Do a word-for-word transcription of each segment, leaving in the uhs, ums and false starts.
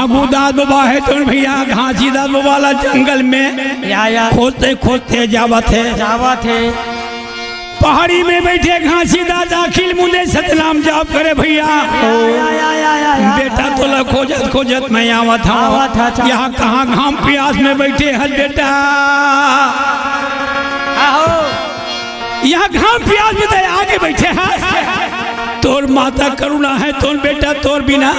गुरुदास बाबा हे तोन भैया, घासीदास बाबा ला जंगल में या, या। खोजते खोजते जावत हे। जावत हे। पहाड़ी में बइठे घासीदास आखिल मुंदे सतनाम जाप करे भैया। या, या, या, या, या, या। बेटा तोला खोजत खोजत मैं आवत हंव। आवत हंव, अच्छा। इहाँ कहाँ घाम पियास में बइठे हस बेटा। आहो। इहाँ घाम पियास में तैं आके बइठे हस। तोर माता करुणा हे, तोन बेटा तोर बिना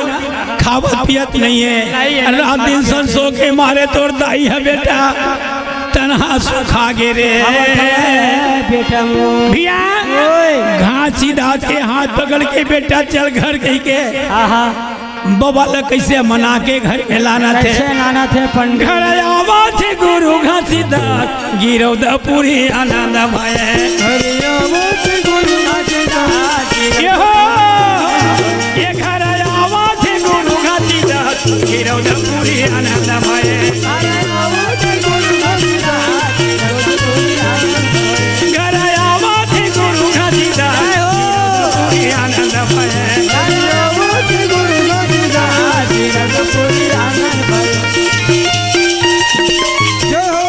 खावत पियत नइ हे। नइ हे। रात दिन संसो के मारे तोर दाई हे बेटा, तनहा सुखा गे रे। बेटा मोर। भैया, ओए। घासीदास के हाथ पकड़ के बेटा चल घर कहिके। आहा। बाबा ला कइसे मना के घर में लानथे? कइसे लानथे पंडित? घर आवथे गुरु घासीदास, गिरौदपुरी आनंद भये। घर आवथे गुरु घासीदास, ये हो, ये घर आवथे गुरु घासीदास, गिरौदपुरी आनंद भये। घर आवथे गुरु घासीदास, घर आवथे गुरु घासीदास, गिरौदपुरी आनंद भये। घर आवथे गुरु घासीदास, गिरौदपुरी आनंद भये। जय हो।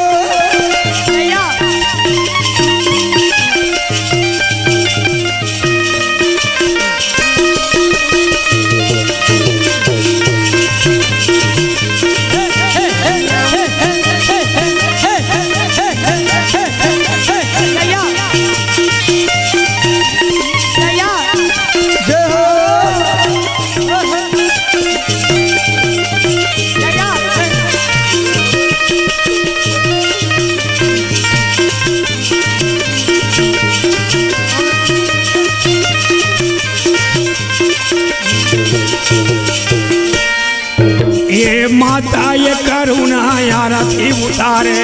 ये माता ये करुणा आरती उतारे।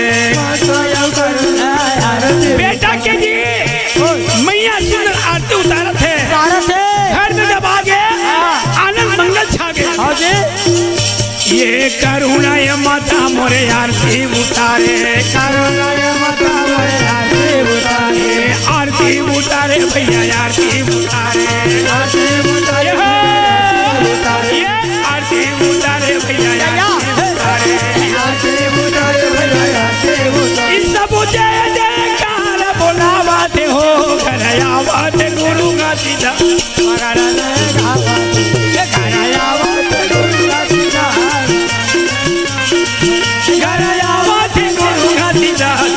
बेटा के जी, मैया सुंदर आरती उतारत हे। उतारत हे। घर में जब आ गे, हाँ। आनंद मंगल छा गे। हाँ जी। ये करुणा ये माता मोरे आरती उतारे। करुणा ये माता मोरे आरती उतारे। ये आरती उतारे भैया, आरती उतारे। आरती उतारे, ये आरती उतारे भैया, आरती उतारे। आरती उतारे भैया, आरती उतारे। ई सब जय जयकार बोलावत हो, घर आवत गुरु घासीदास। घर आवत गुरु घासीदास। घर आवत गुरु घासीदास।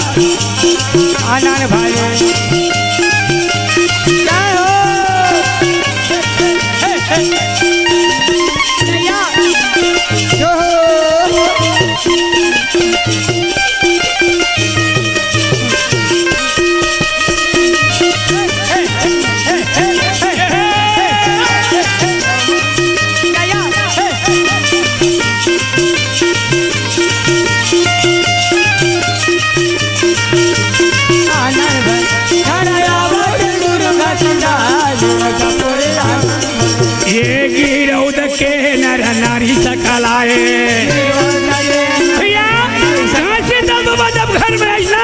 आनंद भाई। जय हो। ये गिरौद के नर नारी सकल आए। भैया, कहाँ से दम बाबा जब घर में आई ना,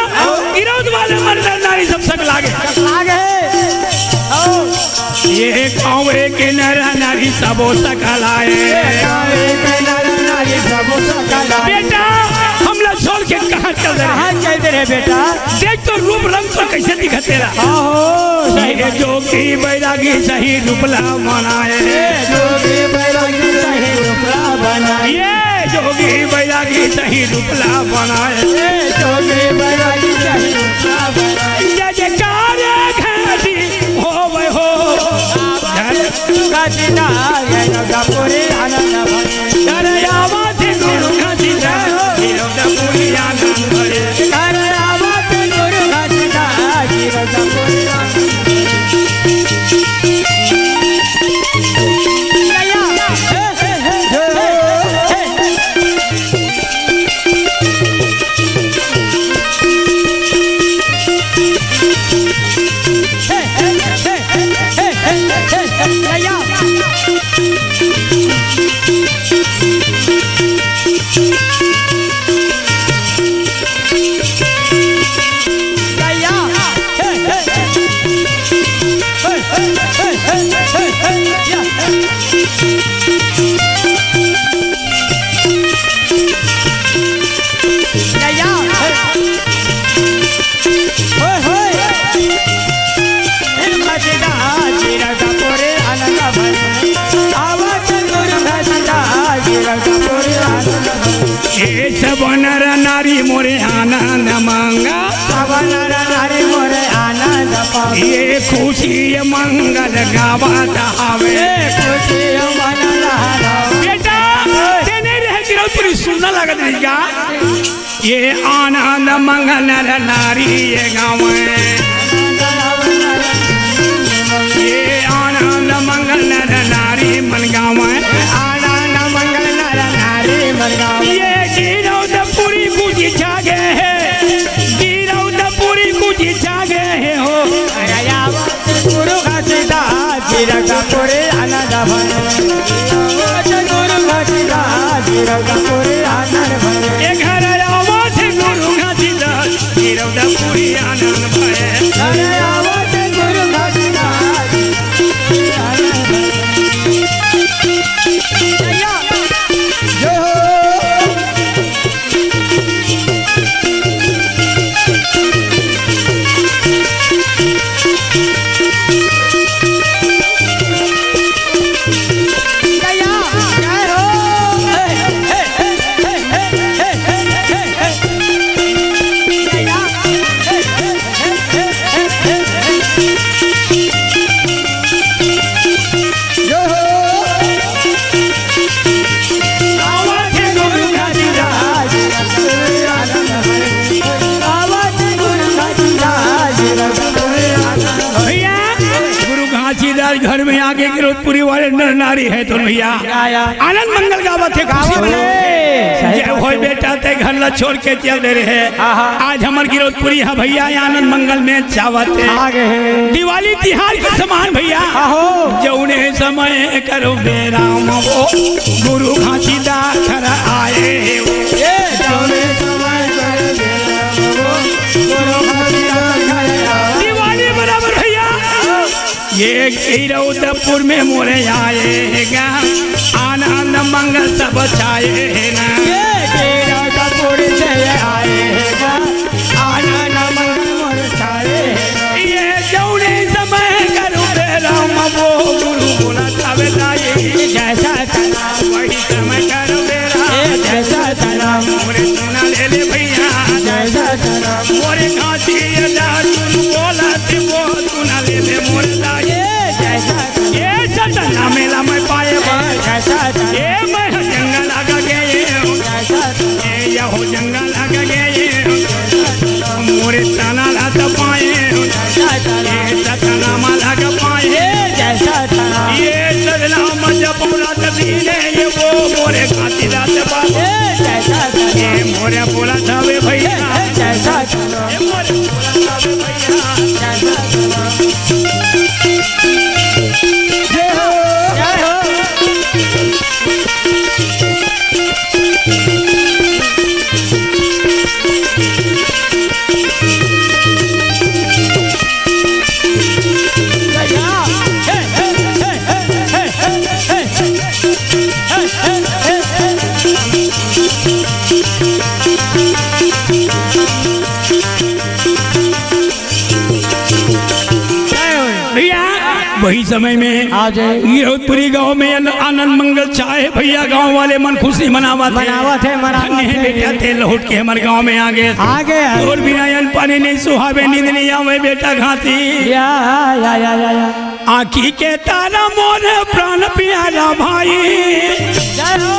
गिरौद वाले मन नर नारी सब सकल आगे। ये गाँव के नर नारी सबो सकल आए। बेटा, हमला छोड़ के कहाँ चल दे रहे? कहाँ चल दे रहे बेटा? देख तो रूप रंग तो कइसे दिखत तेला। आहो, सही ये बात। जोगी बैरागी सही रूप ला बनाए। ये जोगी बैरागी सही रूप ला बनाए। ये जोगी बैरागी सही रूप ला बनाए। ये जोगी बैरागी सही रूप ला बनाए। जय जयकार घड़ी होवे हो। घर घर आवत गुरु घासीदास, गिरौदपुरी आनंद भरे। घर आवत गुरु घासीदास, गिरौदपुरी आनंद भरे। हे घसीदास जी रौदापुरी आनंद भय। आवत गुरु घसीदास जी रौदापुरी आनंद भय। ये सब नर नारी मोरे आनंद मांगा। सब नर नारी मोरे आनंद पावे। ये खुशी ये मंगल गावत हवे। ये खुशी ये मंगल हवे। बेटा, तेने रह गिरौदपुरी सुनना लागत रही का? ये आनंद मंगल नर नारी ये गावे। ये आनंद मंगल नर नारी मन गावे। आनंद मंगल नर नारी मन गावे। ये गिरौदपुरी गूंजी छा गए हे, गिरौदपुरी गूंजी छा गए हे हो। गुरु घसीदास जी रौदापुरी आनंद भय। गुरु घसीदास जी रौदापुरी आनंद भय। ए घर आवत गुरु घसीदास जी रौदापुरी आनंद भय। घर आवत गुरु घसीदास जी रौदापुरी आनंद भय। जय हो। भैया, गुरु घासीदास घर में आके गिरौदपुरी वाले नर नारी है तो भैया, आनंद मंगल गावत हे, खुशी मनावत हे। जय होय बेटा, ते घर ला छोड़ के चल दे रहे। आज हमर गिरौदपुरी हा भैया, आनंद मंगल में चावत हे। दिवाली तिहार के समान भैया। जौने समय करो बेरा म वो गुरु घासीदास घर आए हे। जौने समय करो बेरा म वो गुरु घासीदास घर आए। दिवाली बराबर भैया। ये गिरौदपुर में मोरे आए हे गा, आनंद मंगल सब छाए हे ना। ये गिरौदपुर से आए हे गा, आनंद मंगल मोरे छाए हे ना। ये जौने समय करो बेरा म वो गुरु बोला तब जाए। जैसा तना वही समय करो बेरा। ए जैसा तना। मोरे सुना ले ले भैया। जैसा तना। मोरे घासीदास गुरु बोला ते वो सुना ले ले मोरे दाई। ए जैसा तना। ए सतना मेला में पाए बा। ए जैसा तना। ए मैं जंगल आगा गए। जैसा तना। ए यहो जंगल आगा गए। मोरे तना ला त पाए। जैसा तना। ए सतना माला का पाए। ए जैसा तना। ए सतना मजा पूरा तबीने ये वो मोरे घासीदास बाबू। ए जैसा तना। ए मोरे बोला था वे भैया। ए जैसा तना। ए मोरे बोला था वे भैया। जैसा तना। जय हो। जय हो। भैया, वही समय में हाँ जी। गिरौदपुरी गांव में आन-, आनंद मंगल छाए भैया, गांव वाले मन खुशी मनावत हे। मनावत हे, मनावत धन्य हे हे। बेटा, ते लौट के हमर गांव में आ गे। आ गे। तोर बिना अन्न पानी नहीं सुहावे, नींद नहीं आवे बेटा घासी। या, या, या, या, या। आँखी के तारा मोर प्राण प्यारा भाई। जय हो।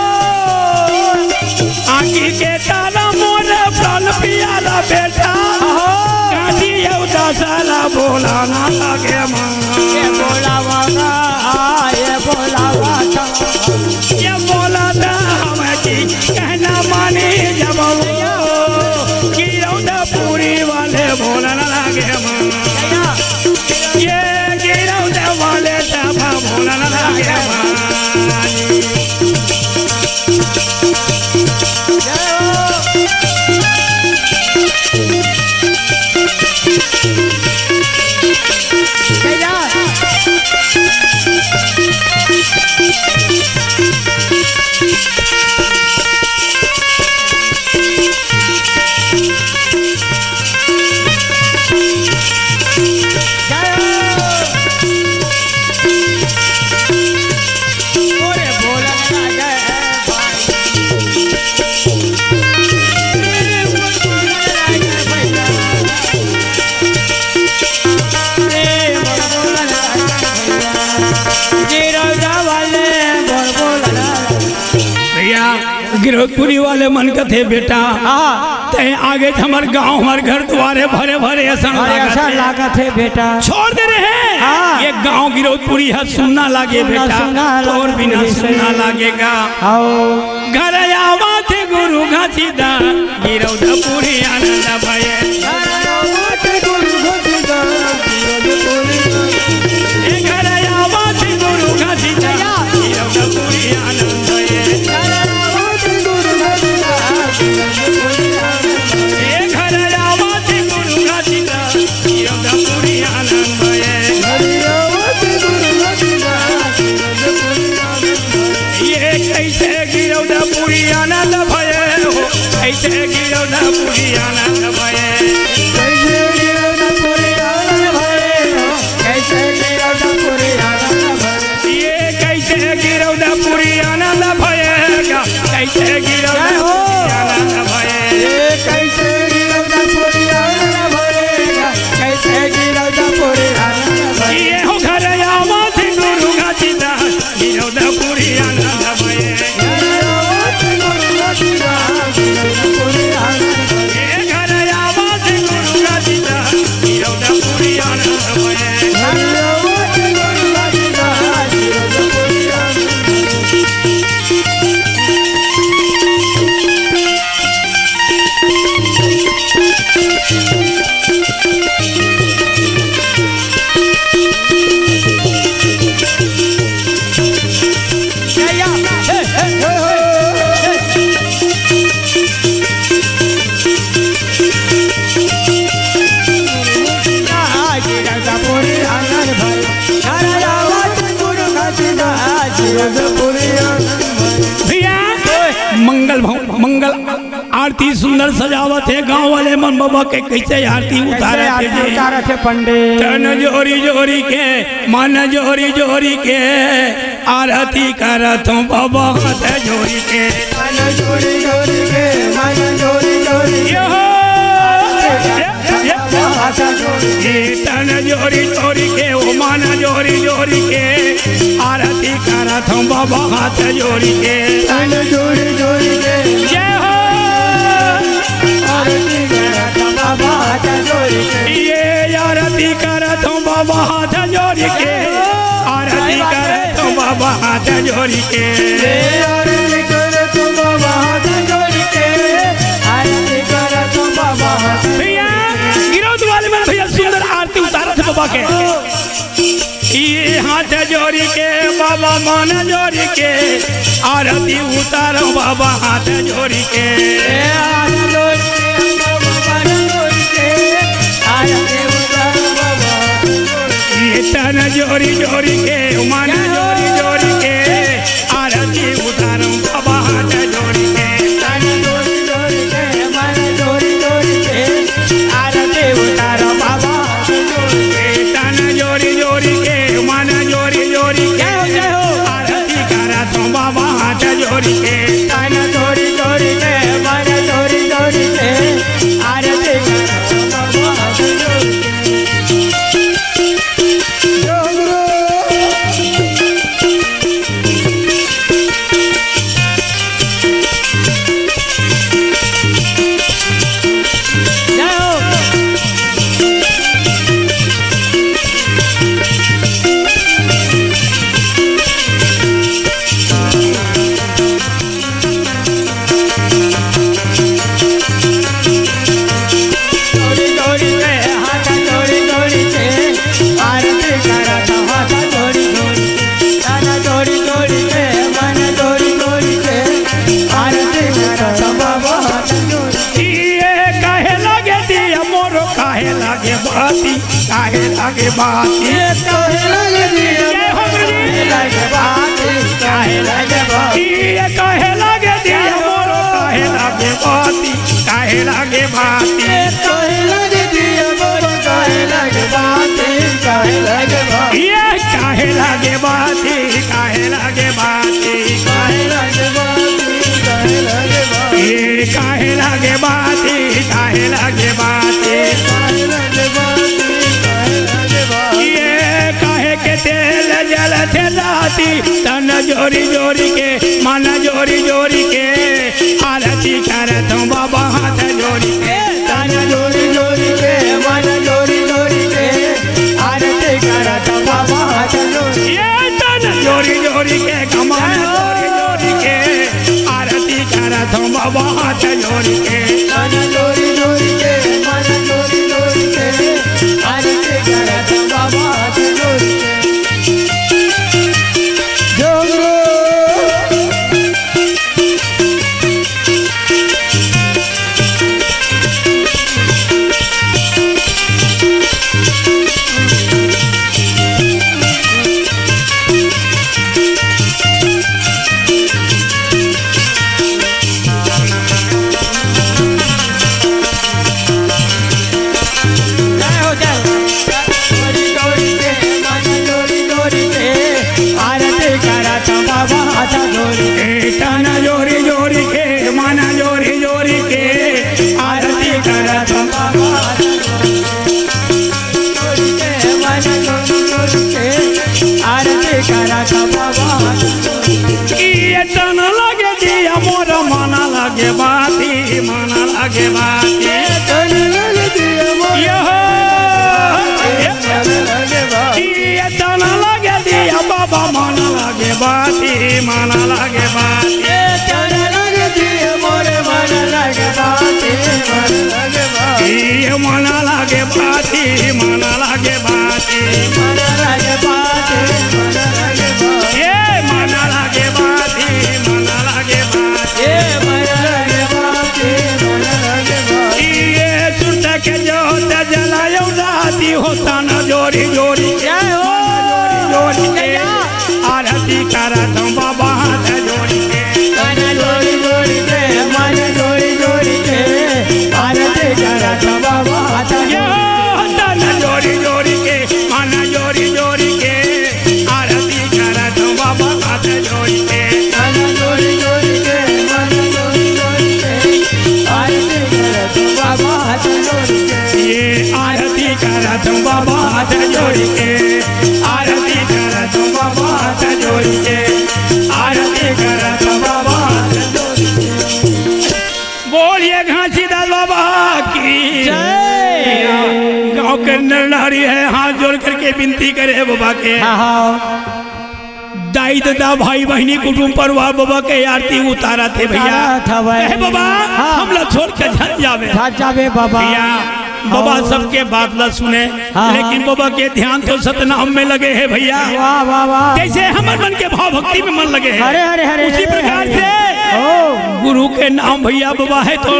आँखी के तारा मोर प्राण प्यारा बेटा। हो। काजी ये उदासाला बोला ना लागे माँ। ये बोलावा ना, ये बोलावा था। ये बोला था हम की कहना मानी जब वो गिरौदपुरी वाले बोलन लागे माँ। ये गिरौदे वाले तब बोलन लागे माँ। गिरौदपुरी वाले मन कथे, "बेटा, हाँ। तैं आगे हमर गांव, हमर घर दुवारे भरे भरे असन अरे, लागत असन हे।" लागत हे, बेटा। छोड़ दे रहे हैं। हाँ। ये गांव गिरौदपुरी ह सुन्ना लागे, सुन्ना, बेटा। सुन्ना तोर लागे, बिना बेटा। सुन्ना लागेगा। आओ। घर आवा थे गुरु घसीदा, गिरौदपुरी आनंद भये। घर आवा थे गुरु घसीदा, गिरौदपुरी आनंद। ए घर आवा थे गुरु घसीदा, गिरौदपुरी आनंद भये। घर आवा थे गुरु घसीदा, गिरौदपुरी आनंद। ए घर आवा थे गुरु घसीदा, गिरौदपुरी आनंद भये। घर आवा थे गुरु घसीदा, गिरौदपुरी आनंद। ये कैसे गिरौदपुरी आनंद भये हो, कैसे गिरौदपुरी आनंद भये। कैसे गिरौदपुरी आनंद भये हो, कैसे गिरौदपुरी आनंद भये। ये कैसे गिरौदपुरी आनंद भये गा, कैसे गिरौदपुरी आनंद भये। ये कैसे गिरौदपुरी आनंद भये गा, कैसे गिरौदपुरी आनंद भये। ये हो घर आवा थे गुरु घसीदा, गिरौदपुरी आनंद भये। ए घर आवा थे गुरु घसीदा, गिरौदपुरी आनंद भये। भैया, मंगल भव-, मंगल आरती सुंदर सजावत हे, गांव वाले मन बाबा के कैसे आरती कैसे उतारत हे आरती जी। उतारत हे पंडित? तन जोरी जोरी के, मन जोरी जोरी के, आरती करत हूँ बाबा हाथ जोरी के। मन जोरी जोरी के, मन जोरी जोरी के। ये हो। ये तन जोरी जोरी के, ओ मन जोरी जोरी के, आरती करत हूँ बाबा हाथ जोरी के। तन जोरी जोरी के। जय हो। आरती करत हूँ बाबा हाथ जोरी के। ये आरती करत हूँ बाबा हाथ जोरी के। आरती करत हूँ बाबा हाथ जोरी के। ये आरती करत हूँ बाबा हाथ जोरी के। आरती करत हूँ बाबा हाथ भैया, गिरौद वाले मन भैया सुंदर आरती उतारत हे बाबा के। ये हाथ जोरी के बाबा मन जोरी के, आरती उतारो बाबा हाथ जोरी के। ये हाथ जोरी के बाबा मन जोरी के, आरती उतारो बाबा। ये तन जोरी जोरी के, मन जोरी जोरी के, आरती उतारो बाबा हाथ जोरी के। तन जोरी जोरी के, मन जोरी जोरी के, आरती उतारो बाबा हाथ जोरी के। तन जोरी जोरी के, मन जोरी जोरी के, जय हो, जय हो। आरती करत हूँ बाबा हाथ जोरी के। तन जोरी जोरी के, मन जोरी जोरी के, आरती करत हूँ बाबा हाथ जोरी के। जोड़ी जोड़ी के, हाथ जोड़ी जोड़ी के, आरती करत हाथ जोड़ी जोड़ी के, तन जोड़ी जोड़ी के, मन जोड़ी जोड़ी के, आरती करत बाबा हाथ जोड़ी। ये काहे लागे दिया मोरो, काहे लागे बाती, काहे लागे बाती। ये काहे लागे दिया जय हो गुरु जी। काहे लागे बाती, काहे लागे बाती। ये काहे लागे दिया मोरो, काहे लागे बाती, काहे लागे बाती। ये काहे लागे दिया मोरो, काहे लागे बाती, काहे लागे बाती। ये काहे लागे बाती, काहे लागे बाती। काहे लागे बाती, काहे लागे बाती। ये काहे लागे बाती, काहे लागे बाती। काहे लागे बाती, काहे लागे बाती। ये काहे के तेल जलथे दाती, तन जोरी जोरी के, मन जोरी जोरी के, बाबा हाथ जोड़ के। मन जोड़ी जोड़ी के, मन जोड़ी जोड़ी के, आरती करत बाबा हाथ जोड़ के। जोगो। जय हो, जय हो। जोड़ी जोड़ी के, मन जोड़ी जोड़ी के, आरती करत बाबा हाथ जोड़ी के। तन जोड़ी जोड़ी के, मन जोड़ी जोड़ी के, आरती करत बाबा हाथ जोड़ी के। जोड़ी के, मन जोड़ी जोड़ी के, आरती करत बाबा हाथ जोड़ी के। ये तन लगे दिया मोर मन लगे बाती, मन लगे बाती। ये तन लगे दिया मोर ये हो, मन लगे बाती। ये तन लगे दिया बाबा मन लगे बाती, मन लगे बाती। ये तन लगे दिया मोर मन लगे बाती, मन लगे बाती। ये मन लगे बाती, मन लगे बाती। मन लगे बाती, मन लगे बाती। ये मन लगे बाती, मन लगे बाती। ये मन लगे बाती, मन लगे बाती। ये सुरता के जोत जलायो राती होता न जोड़ी जोड़ी। जय हो। जोड़ी जोड़ी के। आरती करत बाबा हाथ जोड़ी के। मन जोड़ी जोड़ी के, मन जोड़ी जोड़ी के, आरती करत बाबा हाथ ये जोड़ी। तन जोड़ी जोड़ी के, मन जोड़ी जोड़ी के, आरती करत बाबा हाथ जोड़ी के। मन जोड़ी जोड़ी के, मन जोड़ी जोड़ी के, आरती करत बाबा हाथ जोड़ी के। ये आरती करत बाबा हाथ जोड़ी के, आरती करत बाबा हाथ जोड़ी के, आरती करत बाबा हाथ जोड़ी के। बोलिए घासीदास बाबा की जय। गांव के नर नारी है, हाथ जोड़ करके विनती करे बाबा के। हाँ, हाँ। दाई ददा, भाई बहिनी, कुटुंब परिवार बाबा के आरती उतारत हे भैया। उतारत हवय। कहे बाबा, हाँ। हमला छोड़ के झन जावे। झन जावे बाबा। भैया, बाबा और सबके बात ला सुने, हाँ, हाँ। लेकिन बाबा के ध्यान तो सतनाम में लगे हे भैया। वाह, वाह, वाह। जैसे हमर मन के भाव भक्ति में मन लगे हे। अरे, अरे, अरे, उसी अरे, प्रकार अरे। से ओ। गुरु के नाम भैया बाबा हे तो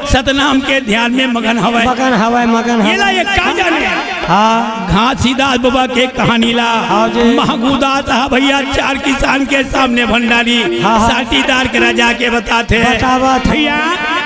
सतनाम के ध्यान में मगन हवय। मगन हवय, मगन हवय। ये ला ये का जाने? हाँ। घासीदास बाबा के कहानी ला। हाँ जी। महगूदास हा भैया चार किसान के सामने भंडारी हाँ, हाँ। साटीदार के राजा के बताथे। बतावत हे। भैया,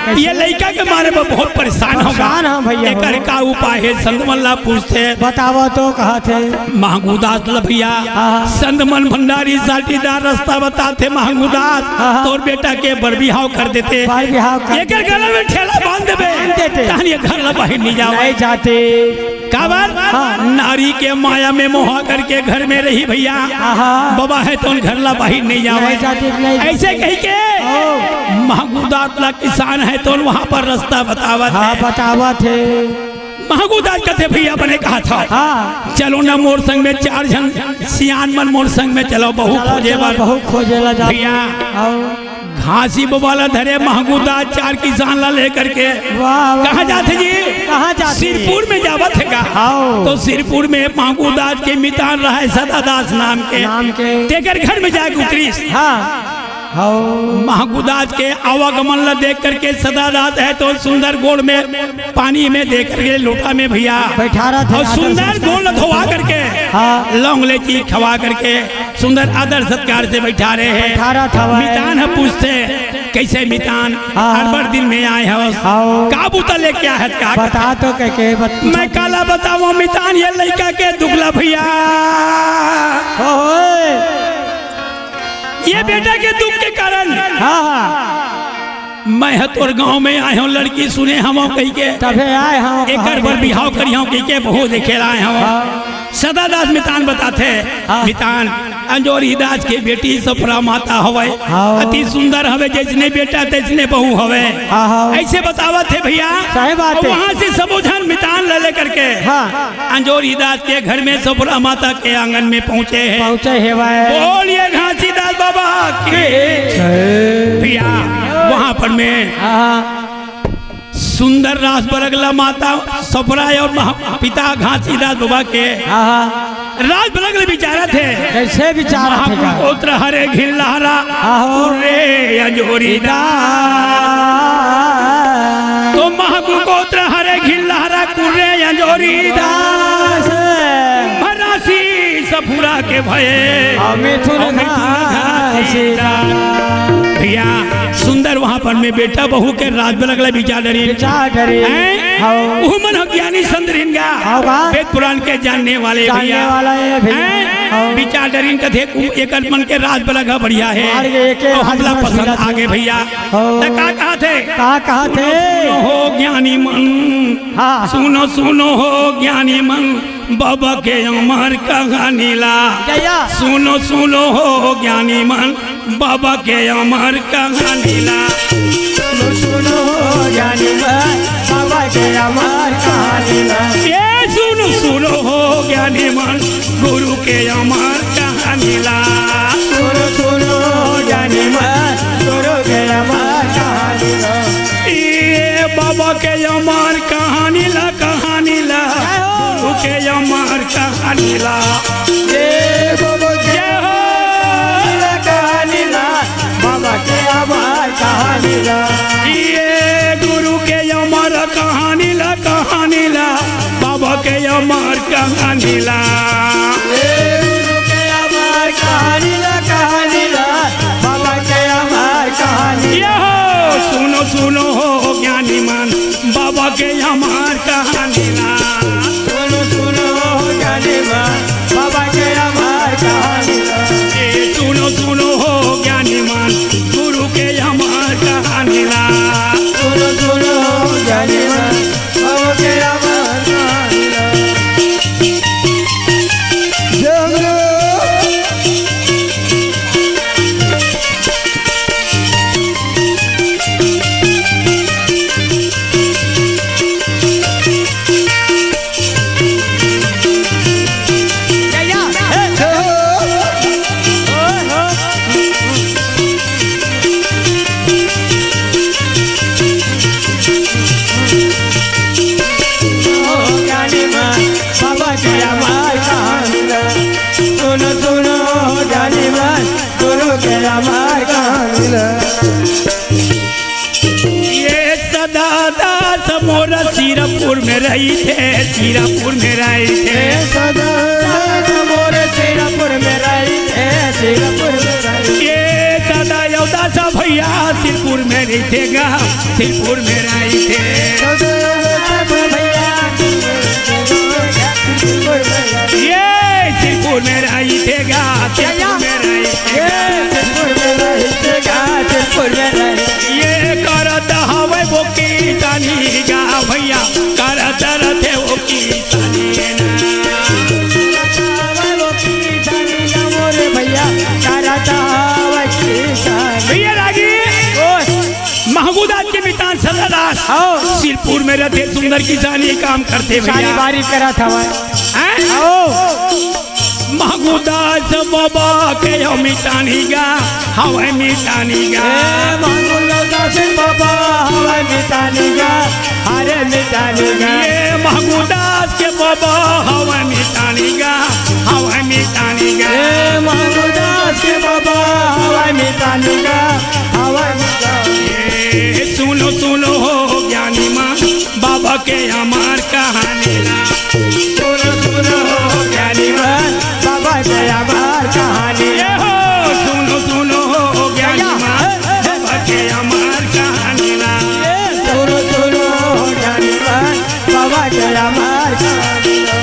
कैसे? ये लइका के मारे में बहुत परेशान होगा। परेशान हाँ भैया, एकर हो। का उपाय हे? संत मन ला पूछथे। बतावा तो कहत हे। महगूदास ल भैया, हाँ, हाँ। संत मन भंडारी साटीदार रस्ता बताथे महगूदास, हाँ, हाँ। तोर बेटा के बर बिहाव कर देते। बर बिहाव कर एकर देते। गला में ठेला बांध देबे। बांध देते। तहन ये घर ला बाहिर नहीं जावे। नहीं जाते। काबर? हाँ। नारी के माया में मोहा करके घर में रही भैया। हाँ, हाँ। बाबा हे तो घर ला बाहिर नहीं जावे। नहीं जाते, नहीं जाते। ऐसे कहि के ओ। महगूदास ला किसान हे तो वहाँ पर रस्ता बतावत हाँ, हे। बतावत हे। महगूदास कथे भैया बने कहा था। हाँ। चलो ना मोर संग में चार झन सियान मन मोर संग में चलो बहू चलो, खोजे चलो, बर। बहू खोजे ला जा। भैया। आओ। घासी बाबा ला धरे महगूदास चार किसान ला लेकर के। वाह, वाह। कहाँ जाथे जी? कहाँ जाथे? सिरपुर में जावत हे का? आओ। तो सिरपुर में महगूदास के मितान रहे सदादास नाम के। नाम के। तेकर घर में जाके उतरिस। हाँ। हौ। महगुदास के आवागमन ला देख करके सदादास हे तो सुंदर गोड़ में पानी में दे करके लोटा में भैया बैठा रहा था, और आदर सुंदर संस्कार गोड़ ला धोवा करके हाँ। लौंग लेची खवा करके सुंदर आदर सत्कार से बैठा रहे हे। बैठा रहा था भाई। मितान ह पूछथे, "कैसे मितान? हाँ, हाँ। अड़बड़ दिन में आए हो। हाँ। का बूता लेके आए हो? का बता तो के, के बत-, मैं काला बतावंव मितान, ये लइका के दुख ला भैया।" हो, होए। ये बेटा के दुख के कारण हाँ, हाँ। मैं ह तोर गांव में आए हंव, लड़की सुने हवंव कहिके। तभे आए हंव, एकर बर बिहाव करिहंव कहिके बहू देखे ला आए हंव। हाँ। सदादास मितान बताथे, हाँ। मितान, अंजोरी दास के बेटी सफरा माता हवय, हाँ। अति सुंदर हवय, जैसने बेटा तैसने बहू हवय। हाँ, हाँ। ऐसे बतावत हे भैया। सही बात हे। वहां से सबो झन मितान ले लेकर के हाँ। अंजोरी दास के घर में सफरा माता के आंगन में पहुंचे हे। पहुंचे हे भाई। बोलिए घासीदास बाबा की। भैया, वहां पर में हाँ। सुंदर रास बलगला माता सपरा और महा-, पिता घासीदास बाबा के हाँ। रास बलगला बिचारत हे। कैसे बिचारत हे का? महाकुल गोत्र हरे घिन लहरा आहो। कुर्रे अंजोरी दास। तो महाकुल गोत्र हरे घिन लहरा कुर्रे अंजोरी दास। दास। भरासी सफुरा के भये। अउ मिथुन अउ मिथुन घासीदास। घासीदास। भैया, सुंदर वहां पर में बेटा बहू के राज बलगला बिचार डरिन। बिचार डरिन। हैं? हौ। उहू मन ह ज्ञानी संत रिहिन गा। हौ गा। वेद पुराण के जानने वाले जानने भैया। वाला हे भैया। हैं? हौ। बिचार डरिन कथे, एकर मन के राज बलगला बढ़िया हे। मार के एके अउ हमला हाथ में पसंद सिला आगे भैया। हौ। त का कहत हे? का कहत हे? सुनो, सुनो हो ज्ञानी मन। हाँ। सुनो, सुनो हो ज्ञानी मन। बाबा के अमर कहानी ला। जया। सुनो, सुनो हो ज्ञानी मन, बाबा के अमर कहानी ला। सुनो, सुनो हो ज्ञानी मन, बाबा के अमर कहानी ला। ये सुनो, सुनो हो ज्ञानी मन, गुरु के अमर कहानी ला। सुनो, सुनो हो ज्ञानी मन, गुरु के अमर कहानी ला। ये बाबा के अमर कहानी ला, कहानी ला। जय हो। गुरु के अमर कहानी ला। ये बाबा के जय हो। कहानी ला, बाबा के अमर कहानी ला। ये गुरु के अमर कहानी ला, कहानी ला, बाबा के अमर कहानी ला। ये गुरु के अमर कहानी ला, कहानी ला, बाबा के अमर कहानी ला। ये हो, सुनो, सुनो हो ज्ञानी मन, बाबा के अमर कहानी ला। सुनो, सुनो हो ज्ञानी मन, बाबा के अमर कहानी ला। ए, सुनो, सुनो हो ज्ञानी मन, गुरु के अमर कहानी ला। सुनो, सुनो हो ज्ञानी मन, बाबा के अमर कहानी ला। जय हो। सुनो, सुनो, ज्ञानी मन, गुरु के अमर कहानी ला। ये सदा दास मोर सिरपुर में रहिथे, सिरपुर में रहिथे। ये सदा दास मोर सिरपुर में रहिथे, सिरपुर में रहिथे। ये सदा दास भैया सिरपुर में रहिथे गा, सिरपुर में रहिथे। सदा दास भैया ये सिरपुर में रहिथे गा, सिरपुर में रहिथे। ये सिरपुर में रहिथे गा, सिरपुर में रहिथे। ये करत हवय वो किसानी गा भैया, करत रथे वो किसानी ना। करत हवय वो किसानी गा मोरे भैया, करत हवय किसानी। भैया रागी। ओ। महगूदास के मितान सदादास। हौ। सिरपुर में रहिथे सुंदर किसानी काम करथे भैया। किसानी बारी करत हवय। हैं? हौ। महगूदास बाबा के हवय मितानी गा, हवय मितानी गा। ए, महगूदास बाबा हवय मितानी गा, हरे मितानी गा। ये महगूदास के बाबा हवय मितानी गा, हवय मितानी गा। ए, महगूदास के बाबा हवय मितानी गा, हवय मितानी। ए, सुनो, सुनो हो ज्ञानी मन, बाबा के अमर कहानी ला। सुनो, सुनो हो ज्ञानी मन, बाबा के अमर कहानी। ये हो, सुनो, सुनो हो ज्ञानी मन, बाबा के अमर कहानी ला। सुनो, सुनो हो ज्ञानी मन, बाबा के अमर कहानी ला।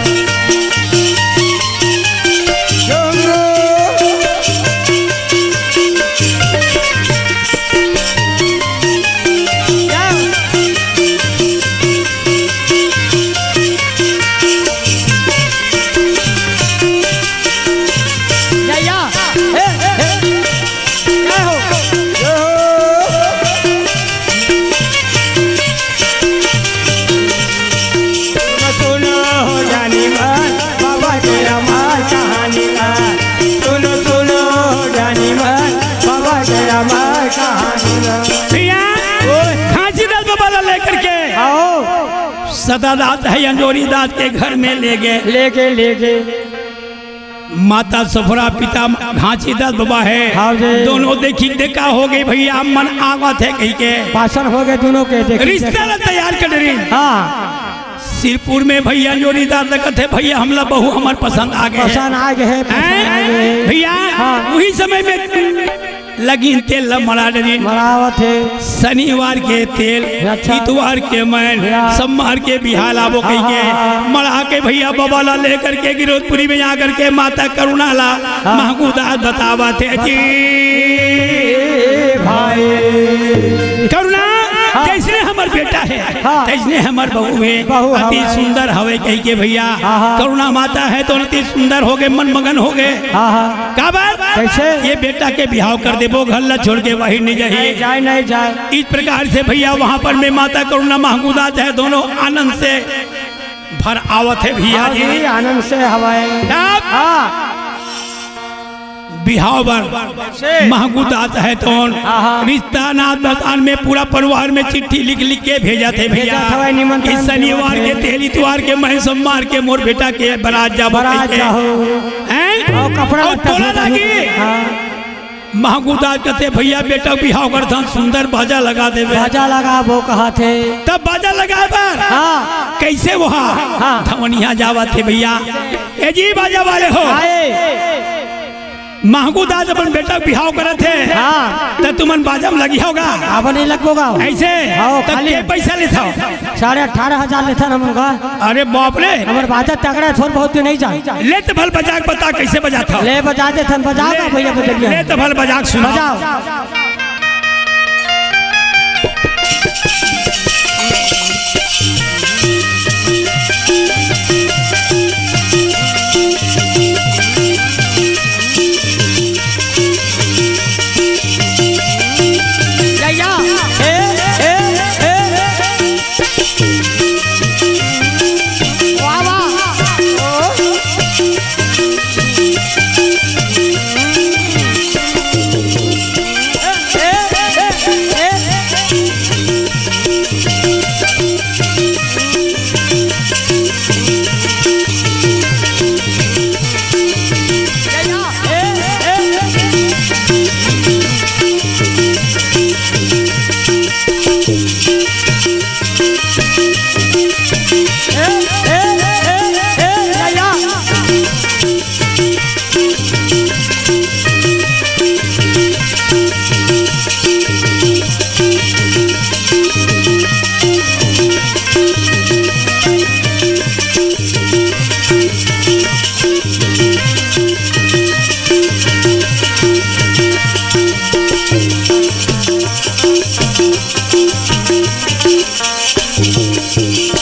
सदा दास है अंजोरी दास के घर में ले गे। ले गे, ले गे। माता सफरा, पिता घांची दास बबा है। हाँ जी। दोनों देखी दे का हो गे भइया, मन आवत हे कहिके। पासन हो गे दोनों के, देखी, रिश्ता देखी। ला तैयार कर रही। हाँ। सिरपुर में भइया अंजोरी दास ला कथे, भइया हमला बहू हमर पसंद आ गे हे। पसंद आ गे हे, पसंद आ गे हे। हैं? भइया, हाँ। उही समय में लगिन तेल ला मड़ा डरिन। मड़ावत हे। शनिवार के तेल, अच्छा। इतवार के मैन, या। सोमवार के बिहाव आबो कहिके, हाँ, हाँ। मड़ा के भइया बबा ला लेकर के गिरौदपुरी में आकर के माता करुणा ला हाँ। महंगू दास बतावत हे जी। ए भाई। करुणा, हाँ। जइसने हमर बेटा हे, हाँ। तइसने हमर बहू हे, बहू अति हवय। सुंदर हवय कहिके भइया। हाँ, हाँ। करुणा माता हे तो अति सुंदर हो गे, मन मगन हो गे। हाँ, हाँ। काबर? कइसे? ये बेटा के बिहाव कर देबो, घर ला छोड़ के बाहिर नहीं जाही। नहीं जाय, नहीं जाय। इस प्रकार से भइया वहाँ पर में माता करुणा महंगू दास हे, दोनों आनंद से भर आवत हे भइया हाँ जी। जी, आनंद से हवय। तब हाँ। बिहाव बर से। महंगू दास हे तोन। हाँ, हाँ। रिश्ता नात बतन में पूरा परिवार में चिट्ठी लिख लिख के भेजत हे भइया। भेजत हवय निमंत्रण कि शनिवार देवत के हे। तेल इतवार के मैं सोमवार के मोर बेटा के बरात जाबो बरात कहिके। जाहू। हैं? अउ कपड़ा अउ लत्ता तोला धोबो। लागी। हाँ। महंगू दास कथे, "भइया, बेटा बिहाव करथन, सुंदर बाजा लगा देबे।" बाजा लगाबो कहत हे। तब बाजा लगाए बर हाँ। कइसे वहाँ हाँ। धवनिया जावत हे भइया। ए जी, बाजा वाले हो। आए। महंगू दास अपन बेटा बिहाव करत हे। हाँ। त तुमन बाजा में लगिहा होगा। अब नहीं लगोगा। अइसे? हाँ, त खाली के पइसा लेथव? साढ़े अठारह हजार लेथन हमन का। अरे बाप रे। हमर बाजा तगड़ा हे, थोर बहुत तो नहीं जान। ले त भल बजा के बता, कइसे बजाथव? ले बजा देथन, बजाओ ले, ना भइया बजलिया। ले त भल बजा के सुनाओ। बजाओ। या, या। ए, ए, ए, ए। वाह, वाह।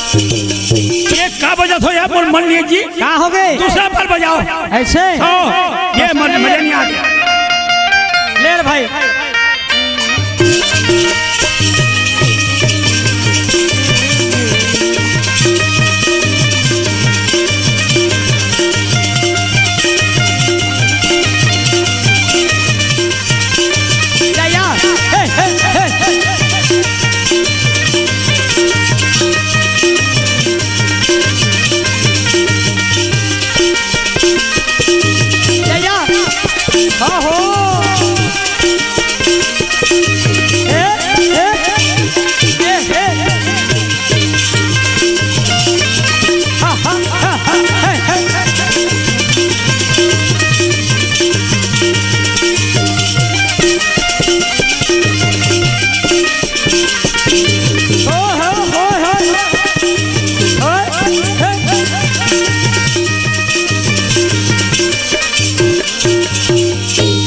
ये का बजाथव यार, मोर मन नइ हे जी। का हो गे? दूसरा पर बजाओ। अइसे? हाँ, ये मन, मजा नइ आत हे। ले रे भाई। या, या। हे, हे, हे, हे। या, या। हाँ हो। हे, हे, हे, हे।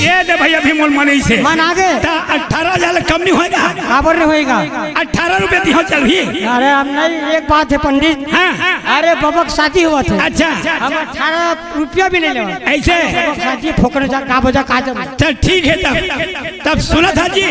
ये दे भइया, अभी मोर मन अइसे। मन आगे। त अठारह हजार ले कम नइ होय गा। काबर नइ होय गा? अठारह रुपया दिहा चलही। अरे हम नहीं, एक बात हे पंडित। हाँ। अरे बबा के शादी होवत हे। अच्छा। हम अठारह रुपया भी नइ लेवन। अइसे? बबा के शादी फोकट जा, का बजा, का जम। चल ठीक हे तब। तब सुनत हस जी।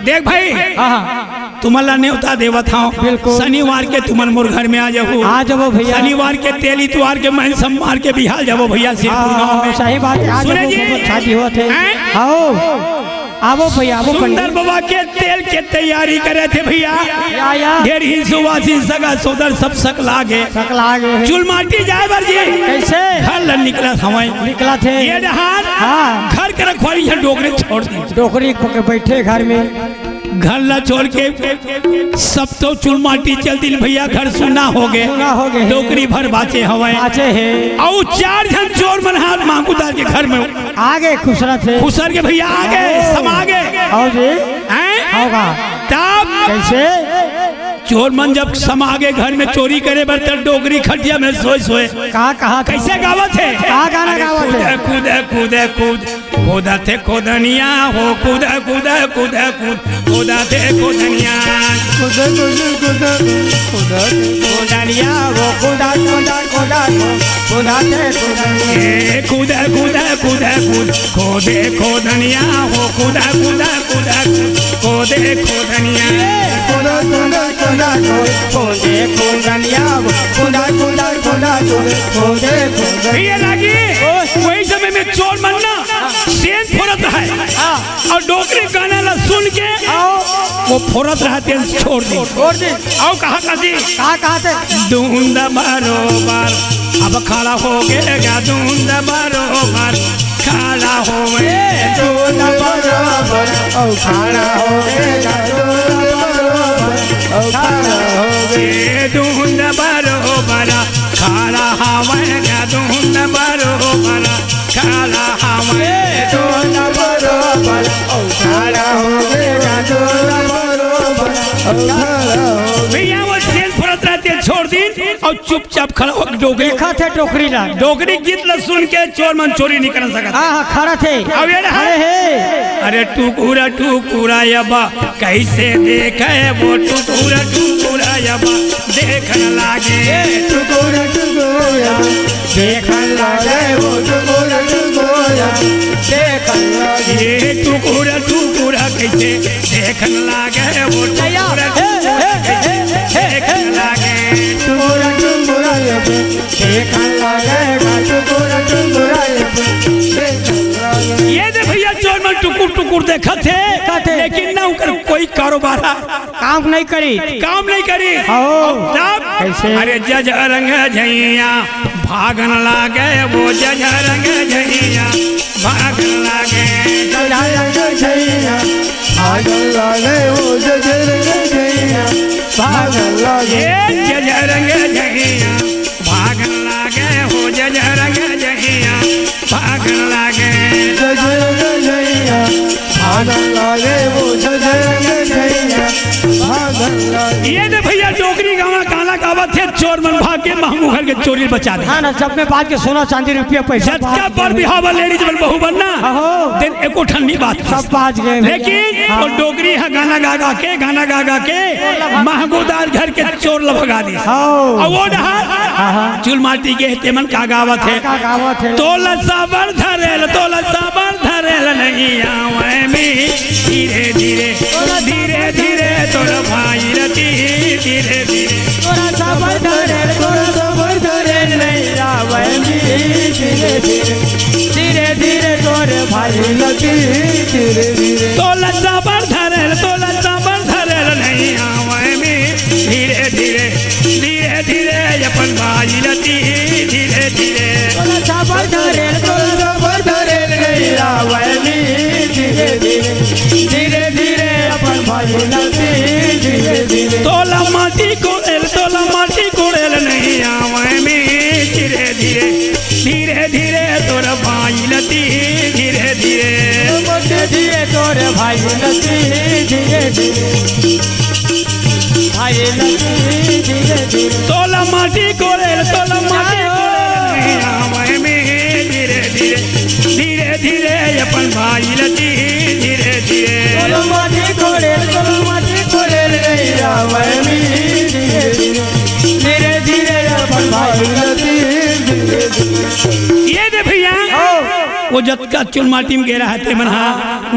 देख भाई। हाँ, हाँ। तुमन ला नेवता देवत हंव। बिल्कुल। शनिवार के तुमन मोर घर में आ जाहू। आ जाबो भइया। शनिवार के तेल इतवार के मैं सोमवार के बिहाव जाबो भइया, सिरपुर हाँ, गाँव में। सही बात हे, आ जाबो जी। बबा के शादी होवत हे। हैं? हाँ। आवो भैया, आवो सुंदर पंडित। बाबा के तेल के तैयारी करे थे भैया। या, या। ढेर ही सुवासिन सगा सोदर सब सकला गे। सकला गे हे। चुलमाटी जाए बर जी। कैसे? घर ल निकलत हवय। निकलत हे। ये डहार हाँ। घर के रखवाली ह डोकरी छोड़ दी। डोकरी पके बैठे घर में। घर ला छोड़ के सब तो चुलमाटी चल दिल भैया, घर सुन्ना हो गे। सुन्ना हो गे। डोकरी भर बाचे हवय। बाचे हे। अउ चार झन चोर मन हाथ मांगू दार के घर में आगे खुसरत हे। खुसर के भैया आगे, ओ। समा गे। आओ जी। हैं? आओ का? तब कैसे? चोर मन जब समा गे घर में चोरी करे बर, तब डोकरी खटिया में सोए सोए का कहा था? कैसे गावत हे? का गाना अरे गावत हे? कूद, कूद, कूद, कूद, कूदत हे खोदनिया हो, कूद, कूद, कूद, कूद, कूदत हे खोदनिया। कूद, कूद, कूद, कूद, खोदनिया हो, कूद, कूद, कूद, कूद, कूदत हे खोदनिया। ए, कूद, कूद, कूद, कूद, खोदे खोदनिया हो, कूद, कूद, कूद, कूद, खोदे खोदनिया। कूद, कूद, कूद, कूद, खोदे खोदनिया हो, कूद, कूद, कूद, कूद, खोदे खोदनिया। भैया लागी, ओ। वही समय में चोर मन ना सेंध फोरत रहय। हाँ। अउ डोकरी गाना ला सुन के आओ। वो फोरत रहय तेन छोड़ दी। छोड़ दी। अउ कहा कथी? का कहा थे? धुंध बरोबर अब खड़ा हो गे गा, धुंध बरोबर खड़ा हो गे। धुंध बरोबर अब खड़ा हो गे गा, धुंध बरोबर अब खड़ा हो गे। ए धुंध बरोबर खड़ा हवय गा, धुंध बरोबर खड़ा हवय। ए धुंध बरोबर अब खड़ा हो गे गा, धुंध बरोबर अब खड़ा हो गे। भैया वो सेंध फोरत रहय तेन छोड़ दी। अउ चुपचाप खड़ा हो डोकरी। देखत हे डोकरी ला। डोकरी गीत ला सुन के चोर मन चोरी नहीं कर सकत। हाँ, हाँ, खड़ा थे। अब ये रहा। खड़े हे। अरे टुकुरा टुकुरा अब कैसे देखे वो टुकुरा टुकुरा अब देखन लागे। टुकुरा टुकुरा देखन लागे वो टुकुरा टुकुरा देखन लागे। ये टुकुरा टुकुरा कैसे देखन लागे वो टुकुरा टुकुरा कैसे देखन लागे। टुकुरा टुकुरा अब देखन लागे, टुकुर टुकुर आए, देखन लागे। ये दे भैया, चोर मन टुकुर टुकुर देखत हे, देखत हे। लेकिन ना उनकर कोई कारोबार हे। काम नहीं करी। काम नहीं करी। आओ। तब? कैसे? अरे जजरंग झइया भागन लागे, वो जजरंग झइया भागन लागे। जजरंग झइया भागन लागे, वो जजरंग झइया भागन लागे। ये जजरंग झइया भागन लागे, हो जजरंग झइया भागन लागे। जजरंग झइया भागन लागे, वो जजरंग झइया भागन लागे। ये दे भैया, डोकरी गाना, गाना गावत हे, चोर मन भाग के महंगू घर के चोरी बचा दे। हाँ ना, जब में बाज के सोना चांदी रुपया पैसा जतका बाज पर गए। बिहाव लेडीज मन बहू बनना, अहो। दिन एको ठन नहीं बात। सब बाज गए भैया। लेकिन हाँ। वो डोकरी ह गाना गा गा के, गाना गा गा के महंगूदार घर के चोर ल भगा दिस। हाँ। अउ वो डहर हाँ, हाँ। चुलमाटी के तेमन का गावत हे? का गावत हे? तोला साबर धरेल, तोला साबर धरेल नहीं आवय मी। धीरे धीरे, धीरे धीरे तोर भाई रति, धीरे धीरे। तोला साबर धरेल, तोला साबर धरेल नहीं आवय मी। धीरे धीरे, धीरे धीरे तोर भाई रति, धीरे धीरे। तोला साबर धरेल, तोला साबर धरेल नहीं आवय मी। धीरे धीरे, धीरे धीरे अपन भाई रति, धीरे धीरे। तोला साबर धरेल, तोला साबर धरेल नहीं आवय मी। धीरे धीरे, धीरे धीरे अपन भाई रति, धीरे धीरे। तोला माटी कोड़ेल, तोला माटी कोड़ेल नहीं आवय मी। धीरे धीरे, धीरे धीरे तोर भाई रति, धीरे धीरे। धीरे धीरे तोर भाई रति, धीरे धीरे। भाई रति, धीरे धीरे। तोला माटी कोड़ेल, तोला माटी कोड़ेल नहीं आवय मी। धीरे धीरे, धीरे धीरे अपन भाई रति, धीरे धीरे। तोला माटी कोड़ेल, तोला माटी कोड़ेल नहीं आवय मी। धीरे धीरे, धीरे धीरे अपन भाई रति, धीरे धीरे। ये दे भैया, आओ। वो जतका चुलमाटी में गे रहा हे तेमन हा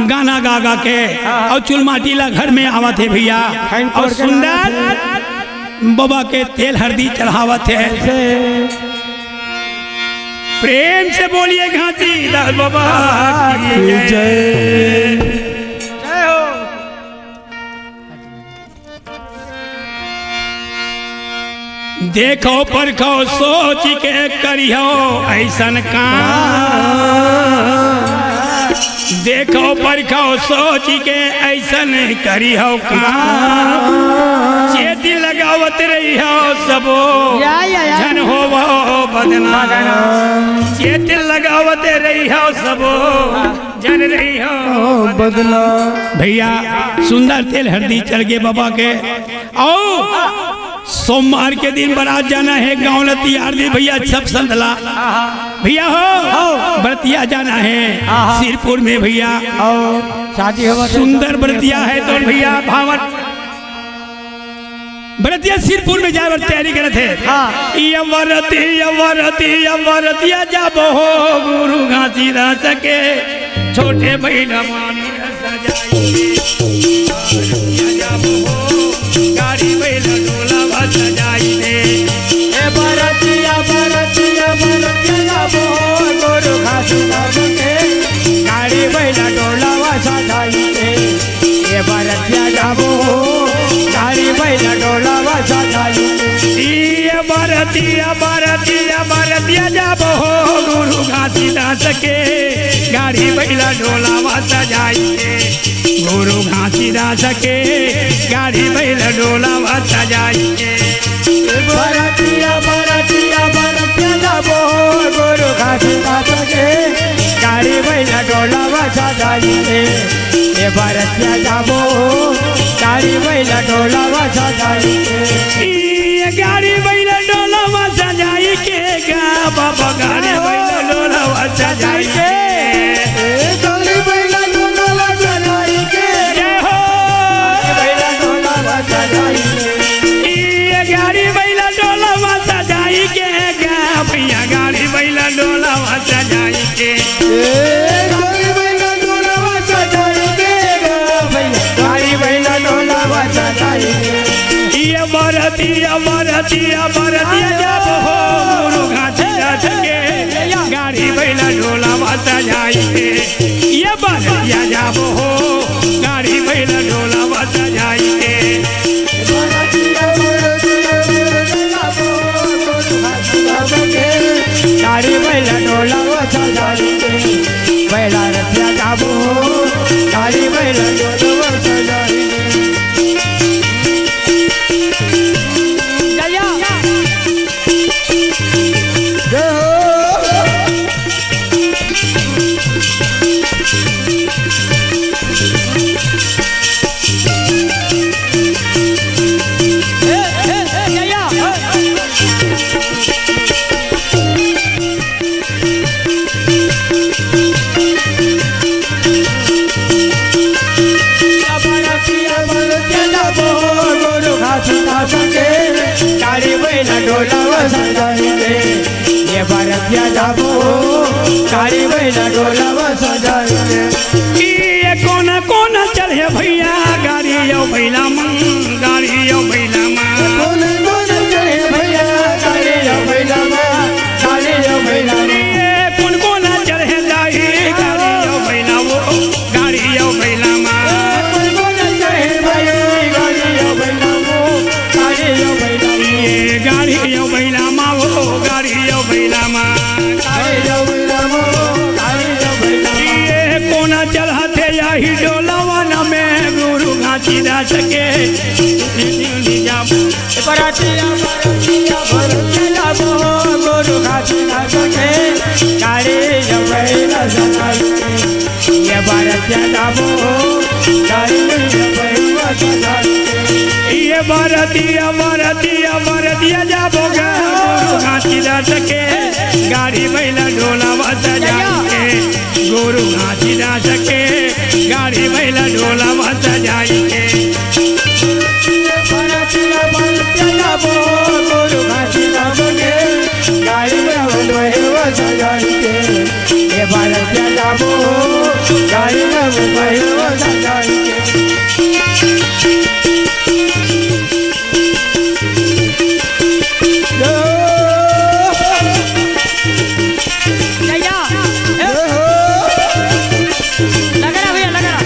गाना गा गा के, हाँ। अउ चुलमाटी ला घर में आवत हे भैया, खाइन अउ तोड़ के सुंदर लाना हे। बाबा के तेल हरदी चढ़ावत हे। ऐसे। प्रेम से बोलिए घासीदास बाबा की जय। जय। देखो परखो सोच के करिहो अइसन काम। देखो परखो सोच के अइसन करिहो काम। चेत लगावत रहिहो सबो, या, या, या। झन होवो बदनाम। बदनाम। चेत लगावत रहिहो सबो, झन रहिहो बदनाम। भइया, सुंदर तेल हरदी चढ़ गे बाबा के। अउ सोमवार के दिन बरात जाना हे गाँव ल तियार दे भइया, सब संत ला। भइया हो, हो। बरतिया जाना हे आहा। सिरपुर में भइया। अउ शादी होवत हे सुंदर सब बरतिया हे तो भइया भावन बरतिया सिरपुर में जाए बर तैयारी करत हे। हाँ। ये बरती, ये बरती, ये बरतिया जाबो हो गुरु घासीदास के। छोटे भइला मानी सजाई दे, बरतिया जाबो हो, गाड़ी बइला डोलावा सजाई दे। ए बरतिया, बरतिया, बरतिया जाबो हो, गुरु घासीदास के, गाड़ी बइला डोलावा सजाई दे। ए बरतिया जाबो हो, गाड़ी बइला डोलावा सजाई दे। ए बरतिया, बरतिया, बरतिया जाबो हो, गुरु घासीदास के, गाड़ी बइला डोलावा सजाई दे। गुरु घासीदास के गाड़ी बइला डोलावा सजाई के। बरतिया, बरतिया, बरतिया जाबो गुरु घासीदास के गाड़ी बइला डोलावा सजाई के। ए बरतिया जाबो गाड़ी बइला डोलावा सजाई के। ए गाड़ी बइला डोलावा सजाई के गा बाबा गाड़ी बइला डोलावा सजाई के। ए गाड़ी बइला डोलावा सजाई के। जय हो। बइला डोलावा सजाई के। ए गाड़ी बइला डोलावा सजाई के गा भइया गाड़ी बइला डोलावा सजाई के। ए गाड़ी बइला डोलावा सजाई के गा भइया गाड़ी बइला डोलावा सजाई के। ए बरतिया, बरतिया, बरतिया जाबो हो गुरु घासीदास के। गाड़ी बइला डोलावा सजाई के। ए बरतिया जाबो हो गाड़ी बइला डोलावा सजाई के। गाड़ी बइला डोलावा सजाई के। बइला रतिया जाबो हो गाड़ी बइला डोलावा सजाई के। जय हो। गाड़ी बइला डोलावा सजाई के। ए बरतिया जाबो गाड़ी बइला डोलावा सजाई के। ए कोना कोना चढ़े भइया गाड़ी अउ बइला मा, गाड़ी अउ बइला मा। कोना कोना चढ़े भइया गाड़ी अउ बइला मा, गाड़ी अउ बइला मा। ए कोन कोना चढ़े दाई गाड़ी अउ बइला वो। गाड़ी अउ बइला मा। कोन कोन चढ़े भाई, गाड़ी अउ बइला मा, गाड़ी अउ बइला मा। ए गाड़ी अउ बइला मा, ओ गाड़ी अउ बइला मा। गाड़ी अउ बइला मा, ओ गाड़ी अउ बइला मा। ए कोना चढ़त हे यही डोलावा ना में गुरु घासीदास के। बरतिया, बरतिया, बरतिया जाबो, गुरु घासीदास के, गाड़ी अउ बइला सजाई के। ए बरतिया जाबो, गाड़ी अउ बइला सजाई के। ए बरतिया, बरतिया, बरतिया जाबो गा, गुरु घासीदास के, गाड़ी बइला डोलावा सजाई के। गुरु घासीदास के गाड़ी बइला डोलावा सजाई के। बरतिया बरतिया जाबो गुरु घासीदास के गाड़ी में डोलावा सजाई के। ए बरतिया जाबो गाड़ी में डोलावा सजाई के। जय हो। जय हो। लगा रहा भैया, लगा रहा।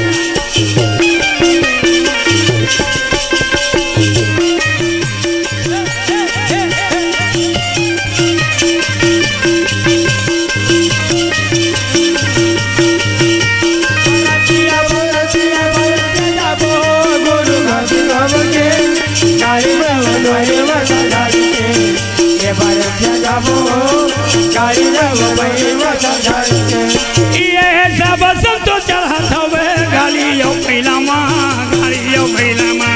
ये सब संतो चढ़त हवे गाड़ी यो भैला मा, गाड़ी यो भैला मा।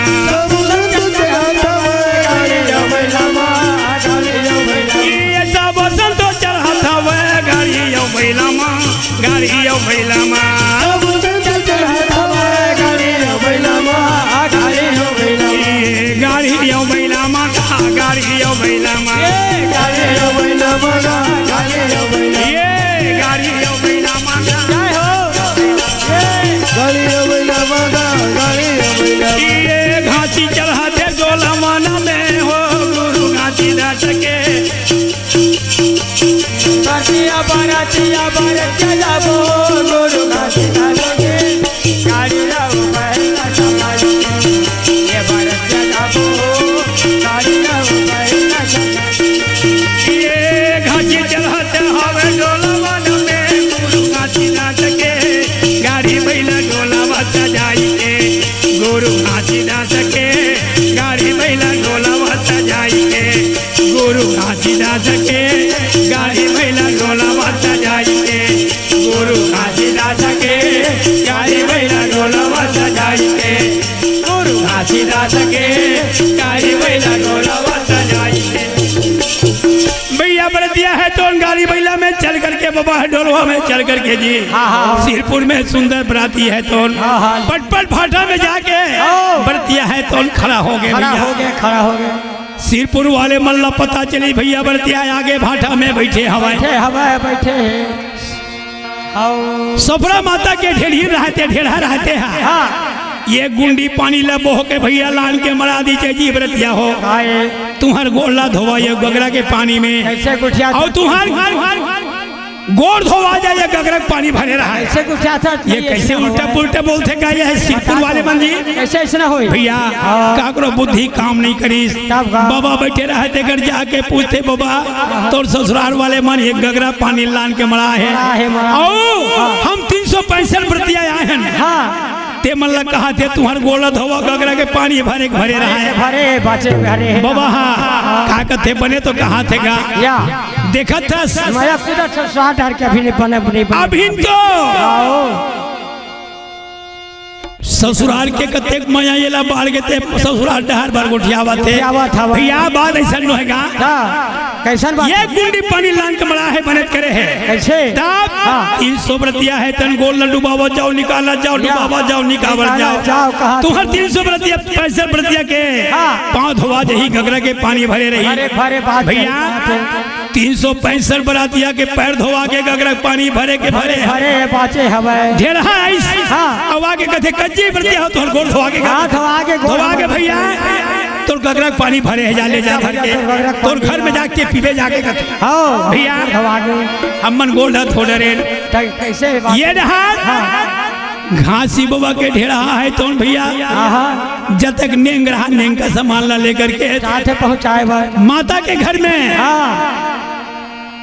ये सब संतो चढ़त हवे गाड़ी यो भैला मा, गाड़ी यो भैला मा। ये गाड़ी यो भैला मा, गाड़ी यो भैला मा। ये गाड़ी यो भैला मा। जय हो। ये घासी चढ़ाथे डोला मन में हो गुरु घासीदास के। बरतिया, बरतिया, बरतिया जाबो, गुरु घासीदास के। गाड़ी लाओ, पहला सवारी। ये बरतिया जाबो, गाड़ी लाओ, पहला सवारी। ये घासी चढ़त हवे डोला मन में, गुरु घासीदास के। गाड़ी बैला डोला बस जाई के, गुरु घासीदास के। गाड़ी बैला डोला बस जाई के। गुरु घासीदास के गाड़ी बैला डोलावा सजाई के, गुरु घासीदास के गाड़ी बैला डोलावा सजाई के, गुरु घासीदास के गाड़ी बैला डोलावा सजाई के। भैया बरतिया है तो गाड़ी बैला में चल करके, बाबा है डोलवा में चल करके जी। हाँ, हाँ, हाँ। सिरपुर में सुंदर बराती है तो हाँ, हाँ। पटपट भाटा में जाके हाँ। बरतिया है तो खड़ा हो गए खड़ा भैया। हो गए, खड़ा हो गए। सिरपुर वाले मन ला पता चली भैया बरतिया आगे भाटा में बैठे हवय। बैठे हवय, बैठे हे। अउ सोपरा माता के ढेढ़ी रहते, ढेढ़ा रहते हैं। हाँ। ये गुंडी पानी ला बोह के भैया लान के मरा दीजिए जी बरतिया हो। आए। तुहर गोड़ ला धोवा ये गगरा के पानी में। कैसे गुठिया अउ तुहर गोड़ धोवा जाए, ये गगरा के पानी भरे रहा है। ऐसे कुछ आता ये ये कैसे ऐसे उल्टा होगा। पुल्टा बोलते का ये है सिरपुर वाले मन जी? कैसे ऐसे ना होई? भैया, हाँ। काकरो बुद्धि काम नहीं करीस। तब का? बाबा बैठे रहे, तेकर जाके पूछते, "बाबा, तोर ससुराल वाले मन एक गगरा पानी लान के मरा है। मरा है, मरा है। आओ, हाँ। हम तीन सौ पैंसठ बरतिया आए हैं। हाँ। ते मन ला कहा थे, तुहर गोड़ धोवा गगरा के पानी भरे के भरे रहा है।" भरे, बाचे भरे है। बाबा, हाँ, का कथे बने तो कहा थे का? या। देखत हस? मया कुदा ससुराल डहर के अभी नहीं बने, नहीं बने। अभी तो आओ। ससुराल के कतेक मया येला बाढ़ के ते ससुराल डहर बर गोठियावत हे। गोठियावत हवा। भैया, बात ऐसा नो हे का? हाँ, कैसन बात ये है? गुंडी पानी लान के मरा है, बनत करे है। कैसे? तब हाँ। तीन सौ बरतिया है, तन गोड़ ला डुबावत जाओ, निकालत जाओ, या। डुबावत जाओ, निकालत निकालत जाओ। जाओ, कहा तुहर तीन सौ बरतिया, पैंसठ बरतिया के हाँ। पाँव धोवा जही, गगरा के पानी भरे रही। भरे, भरे बात भैया, है, बात है। तीन सौ पैंसठ बरातिया के पैर धोवा के गगरा के पानी भरे के भरे। भरे बाचे हवय। ढेढ़ा आइस। हाँ। अउ आगे कथे कच्ची बरतिया हो तोर गोड़ धोवा के हाँ, धोवा के गोड़ धोवा के धोवा। भैया, तोर गगरा के पानी भरे हे, जा ले जा भर के। तोर गगरा के तोर पानी घर में जाके पीबे जाके कथे। हाँ, भैया, धोवा के। हमन गोड़ हाथ धो डरेन। त-, कैसे बात? ये डहार हाँ। घासी बाबा के ढेढ़ा है तोन भैया। हाँ, हाँ। जतक नेंग रहा, नेंग का सामान ला लेकर के साथे पहुँचाए बर। माता के घर में। हाँ।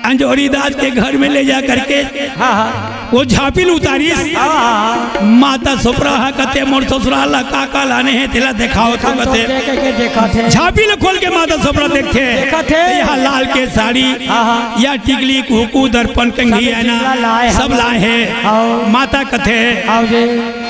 अंजोरी दास के घर में ले जा करके हाँ, हाँ। वो झांपी ल उतारिस। हाँ, हाँ, हाँ। माता सोपरा हा कथे, "मोर ससुराल ला का का लाने हे, तेला देखाओ तो," हम तो कथे। देख के देखा थे। झांपी ल खोल के माता सोपरा देखथे। देखा थे। त यहाँ लाल के साड़ी, हाँ, हाँ। या टिकली, कुकू, दर्पण, कंघी, सब आईना, टिकला लाए सब हम। लाए हे। हाँ। माता कथे, हाँ जी।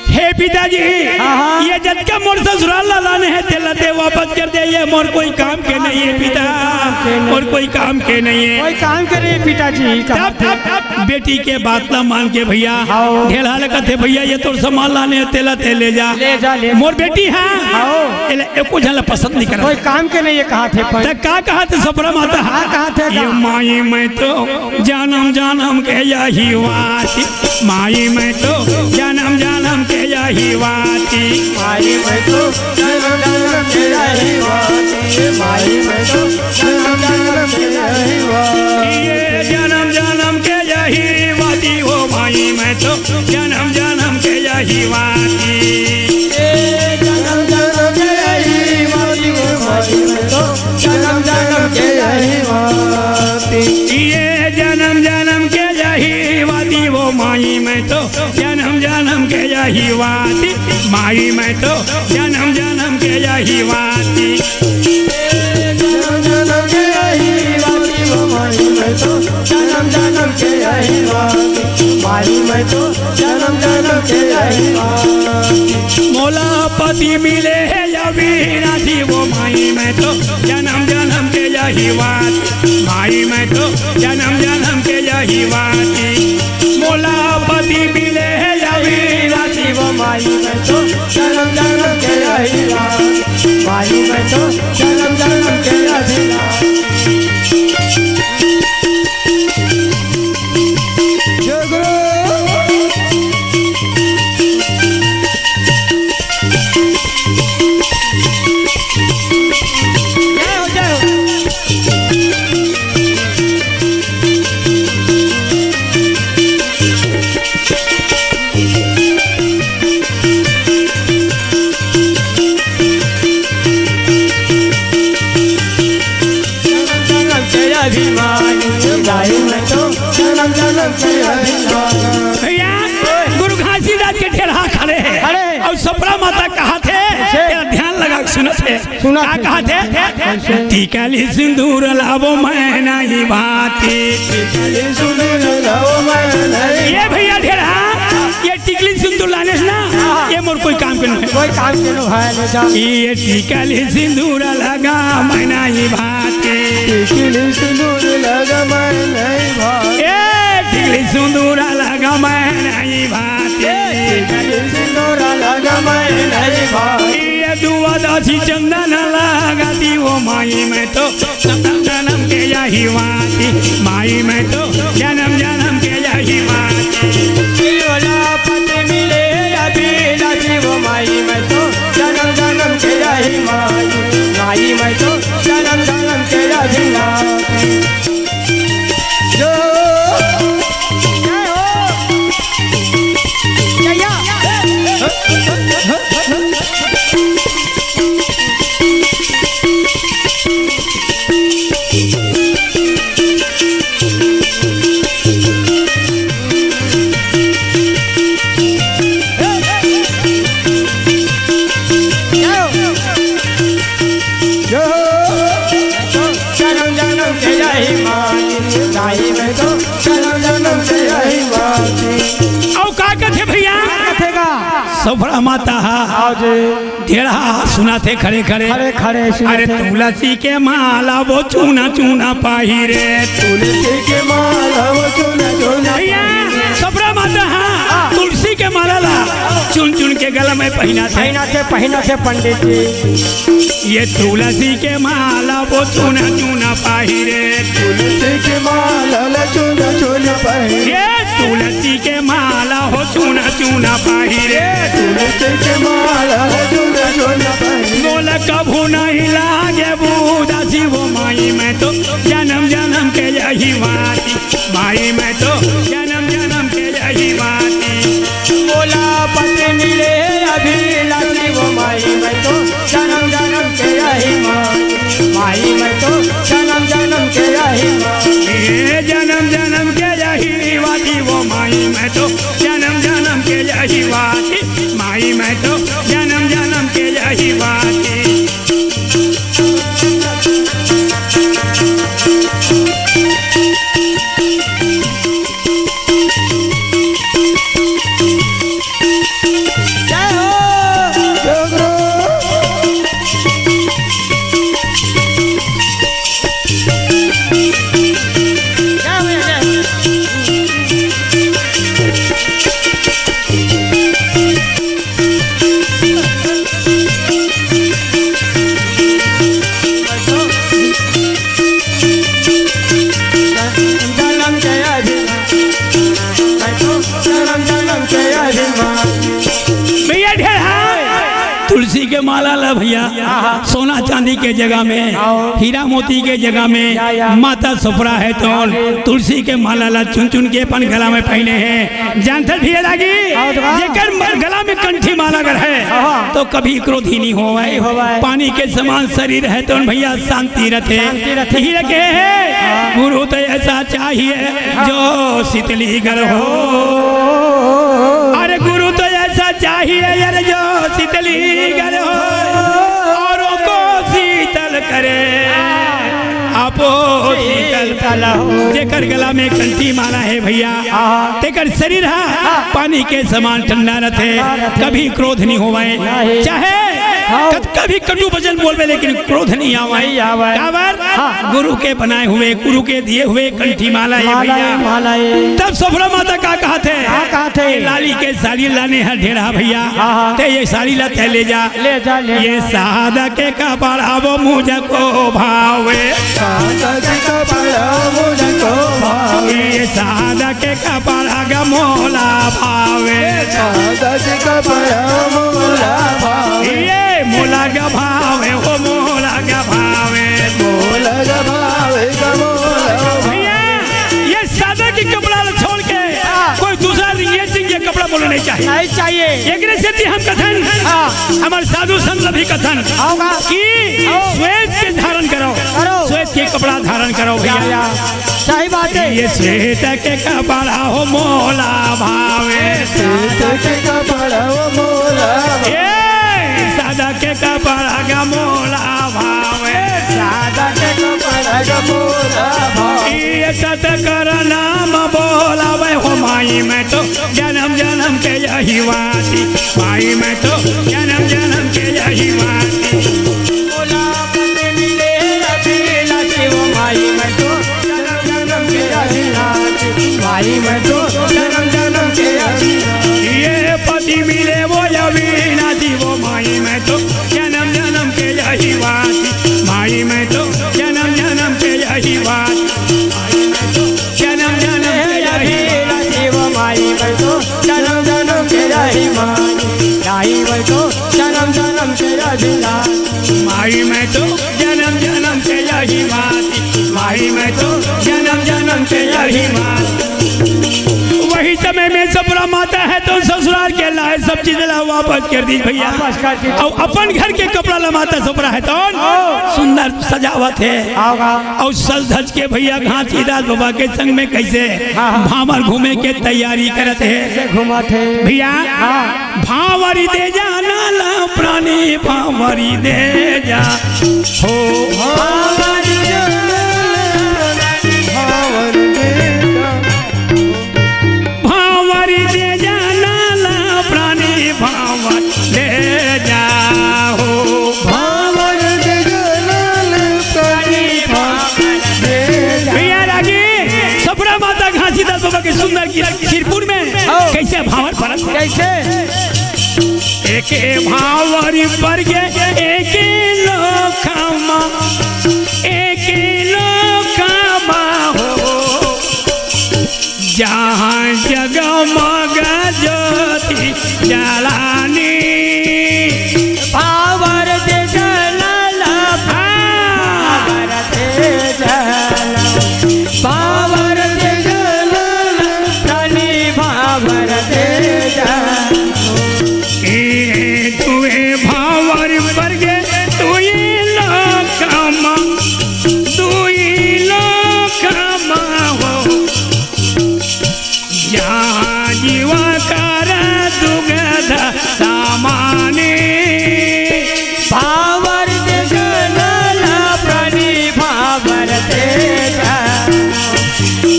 हे पिताजी, हाँ, हाँ। ये जतका मोर ससुराल ला लाने हे, तेला ते वापस कर दे, ये मोर कोई काम के नहीं है पिता, काम के नहीं। मोर कोई काम के नहीं है। कोई काम के नहीं पिताजी, तब, तब, तब बेटी के बात ला मान के भैया, हाँ। ढेढ़ा ल कथे, "भैया, ये तोर सामान लाने हे, तेला ते ले जा।" ले जा, ले जा। मोर बेटी है, हाँ। एला एको झन ला पसंद नहीं करा। कोई काम के नहीं है, कहा थे पर। त का कहा थे सोपरा माता? हाँ, कहा थे ये का? माई मैं तो जनम जनम के यही वासी। माई मैं तो जनम जनम के यही वासी। माई मैं तो जनम जनम के यही वासी। माई मैं तो जनम जनम के यही वासी। ये जनम जनम के यही वासी, ओ माई मैं तो जनम जनम के यही वासी। ये जनम जनम के यही वासी, ओ माई मैं तो जनम जनम के यही वासी। ये जनम जनम के यही वासी, ओ माई मैं तो जनम जनम के यही वासी। माई मैं तो जनम जनम के यही वासी। जनम जनम के यही वासी, ओ माई मैं तो जनम जन्म के यही बात, माई मैं तो जन्म जन्म के यही बात। मोला पति मिले हे अविनाशी, वो माई मैं तो जन्म जन्म के यही बात, माई मैं तो जन्म जन्म के यही बात। मोला पति मिले हे अविनाशी, वो माई मैं तो जन्म जन्म के यही बात, माई मैं तो जन्म जन्म के यही बात। जय गुरु। जय हो, जय हो। जन्म जन्म के अभिमानी, दाई मैं तो जन्म जन्म के अभिमानी। भैया, गुरु घासीदास के ढेलहा खड़े हे। खड़े हे। अउ सपरा माता कहाथे, कैसे? तेला ध्यान लगा के सुनत हे। सुनत का हे। कहाथे? कैसे? टिकली सिंदूर लावो मैं नहीं भाती। टिकली सिंदूर लावो मैं नहीं। ये भैया ढेलहा, ये टिकली सिंदूर लाने से ना, हाँ। ये मोर कोई काम के नहीं। कोई काम के नहीं भाई, ले जाओ। ये टिकली सिंदूर लगा मैं नहीं भाती। टिकली सिंदूर लगा मैं नहीं भाती। ए, टिकली सिंदूर लगा मैं नहीं भाती। टिकली सिंदूर लगा मैं नहीं भाती। ये दुआदशी चंदन लगाती, वो माई मैं तो जन्म जन्म के यही वाती, माई मैं तो जन्म जन्म के यही वाती। ओला पति मिले अभिलाषी, वो माई मैं तो जन्म जन्म के यही वाती, माई मैं तो जन्म जन्म के यही वाती। जो जय हो। जय हो। जन्म जन्म के यही माई, दाई मैं तो जन्म जन्म के यही माई। अउ का कथे भैया? का कथे का? सफड़ा माता हा। आओ जी। ढेलहा सुनाथे खड़े खड़े। खड़े खड़े सुनाथे। अरे तुलसी के माला वो चूना चूना पाही रे। तुलसी के माला वो चूना चूना भैया, पाही रे। सफड़ा माता हा, हाँ। तुलसी के माला ला चुन चुन के गला में पहिनाथे। पहिनाथे, पहिनाथे पंडित जी। ये तुलसी के माला वो चूना चूना पाही रे। तुलसी के माला ला चूना चूना पाही रे। ये तुलसी के माला हो चूना चूना पाही रे। तुलसी के माला हो चूना चूना पाही। मोला कभू नहीं लागे उदासी, वो माई मैं तो जन्म जन्म के यही वाती, माई मैं तो जन्म जन्म के यही वाती। मोला पति मिले अभिलाषी, वो माई मैं तो जन्म जन्म के यही वाती, माई मैं तो जन्म जन्म के यही वाती। ये जन्म जन्म के यही वाती, वो माई मैं तो जन्म जन्म के यही वाती, माई मैं तो जन्म जन्म के यही वाती। जय हो। जय गुरु। भैया ढेर है। तुलसी के माला ला भैया, हाँ, हाँ। सोना चांदी के जगह में, हाँ। हीरा मोती के जगह में, या, या। माता सफरा हे तोन, हाँ जी। तुलसी के माला ला चुन चुन के अपन गला में पहिने हे। जानथस भैया दागी, हाँ, तो हाँ। जेकर म-, गला में कंठी माला अगर हे, हाँ, हाँ। तो कभी क्रोधी नहीं होवय। नहीं होवय। पानी के समान शरीर हे तोन भैया शांति रथे। शांति रथे। यही लगे हे, हाँ। गुरु तो ऐसा चाहिए हाँ। जो शीतली गर हो। अरे गुरु तो ऐसा चाहिए यार जो शीतली गर हो, औरों को शीतल करे, आपो शीतल। शीतल हो। जेकर गला में कंठी माला हे भैया, हाँ। तेकर शरीर ह हाँ। पानी के समान ठंडा रथे, ठंडा रथे। कभी क्रोध नहीं होवय। नहीं। चाहे हाँ। कतका भी कटु वचन बोलबे, लेकिन क्रोध नहीं आवय। नहीं आवय। काबर? हाँ। गुरु के बनाए हुए, गुरु के दिए हुए कंठी माला हे माला भैया। हे, माला हे। तब सफरा माता का कहत हे? का कहत हे? ये लाली के साड़ी लाने हस ढेड़हा भैया, हाँ, हाँ। ते ये साड़ी ला तैं ले जा। ले जा, ले ये जा। सादा के कपड़ा वो मुझको भावे। सादा के कपड़ा मुझको भावे। ये सादा के कपड़ा ग मोला भावे। सादा के कपड़ा मोला भावे। ये मोला ग भावे, ओ मोला ग भावे। मोला ग भावे, ग मोला भावे। भैया, ये सादा के कपड़ा ला छोड़ के हाँ। कोई दूसरा रिंगे चिंगे कपड़ा बोले नहीं चाहिए। नहीं चाहिए। एकरे सेती हम कथन, हाँ। हमर साधु संत भी कथन हाँ, हाँ। कि हाँ। श्वेत के धारण करो, करो। श्वेत के कपड़ा धारण करो भैया। या, या। सही बात हे। ये श्वेत के कपड़ा हो मोला भावे। श्वेत के कपड़ा हो मोला भावे। ये सादा के कपड़ा ग मोला भावे। सादा के कपड़ा ग मोला भावे। ये सत कर नाम बोलावे हो माई, मैं तो जन्म जन्म के यही वासी। माई, मैं तो जन्म जन्म के यही वासी। मोला पति मिले अकेला शिव, माई, मैं तो जन्म जन्म के यही वासी। माई, मैं तो जन्म जन्म के यही वासी। ये पति मिले वो अविनाशी वो, माई, मैं तो जन्म जन्म के यही वासी। माई, मैं तो जन्म जन्म के यही वासी। जन्म जन्म के यही वासी। माई, मैं तो जन्म जन्म के यही वासी। माई, मैं तो जन्म जन्म के यही वासी। माई, मैं तो जन्म जन्म के यही वासी। वही समय में सफरा माता हे तो ससुराल के लाए सब चीज ला वापस कर दी भैया। वापस कर दी। अउ अपन घर के कपड़ा ला माता सफरा हे तो हाँ। सुंदर सजावत हे। हाँ, हाँ। अउ सज धज के भैया घासीदास बाबा के संग में कइसे हाँ, हाँ। भांवर घूमे के तैयारी करत हे। कइसे घूमत हे? भैया, हाँ। भांवर दे जा ना ला प्राणी, भांवर दे जा हो। भांवर दे जा, भांवर दे जा। भांवर दे जा ना ला प्राणी, भांवर दे जा हो। भांवर दे जा ना ला प्राणी, भांवर दे जा। भैया रागी, सफरा माता घासीदास बाबा के सुंदर गीत सिरपुर में हाँ। कइसे भांवर परत? कइसे? एके भांवर परगे एके लोखमा, एके लोखमा हो। जहाँ जगमग ज्योति जलानी। भांवर दे जा ना ला, हाँ। भांवर दे जा ना, भांवर दे जा ना ला, प्राणी भांवर दे जा। ए तुए भांवर परगे, तुई लोखमा, तुई लोखमा हो। जहाँ जीवा कर दुग्ध समाने। भांवर दे जा ना ला प्राणी, भांवर दे जा।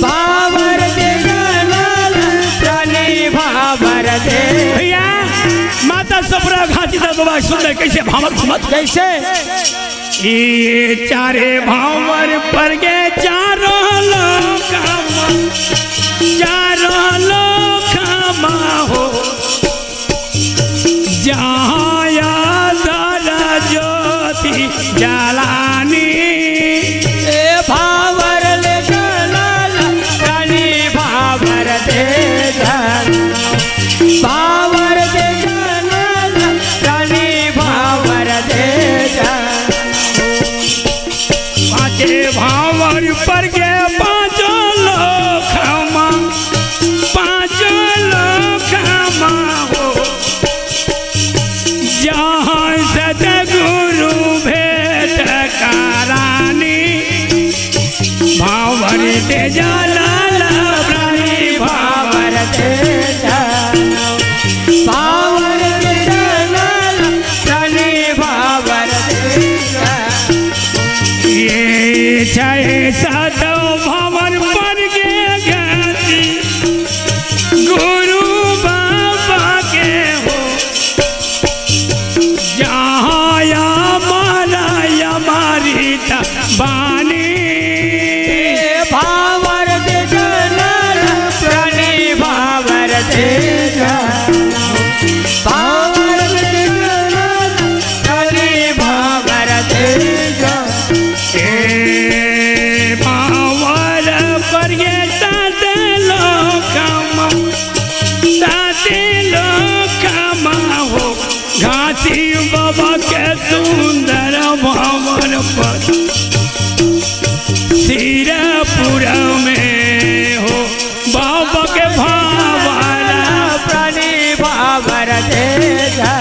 भांवर दे जा ना ला प्राणी, भांवर दे। भैया, माता सफरा घासीदास बाबा सुंदर कइसे भांवर घूमत। कइसे? ये चारे भांवर परगे चारों लोखमा, चारों लोखमा हो। जहाँ आधार ज्योति जलानी। ए भांवर दे जा ना ला प्राणी, भांवर दे जा। भांवर दे जा ना ला प्राणी, भांवर दे जा। पांचे भांवर परगे पांचों लोखमा, पांचों लोखमा हो। जहाँ सतगुरु भेंट करानी। भांवर दे जा ना ला प्राणी, भांवर दे जा। भांवर दे जा ना ला प्राणी, भांवर दे जा। ये छय सत कमा, साते लोक कमा हो, घासी बाबा के सुंदर भांवर पर। सिरपुर में हो बाबा के भांवर। प्राणी भांवर दे जा।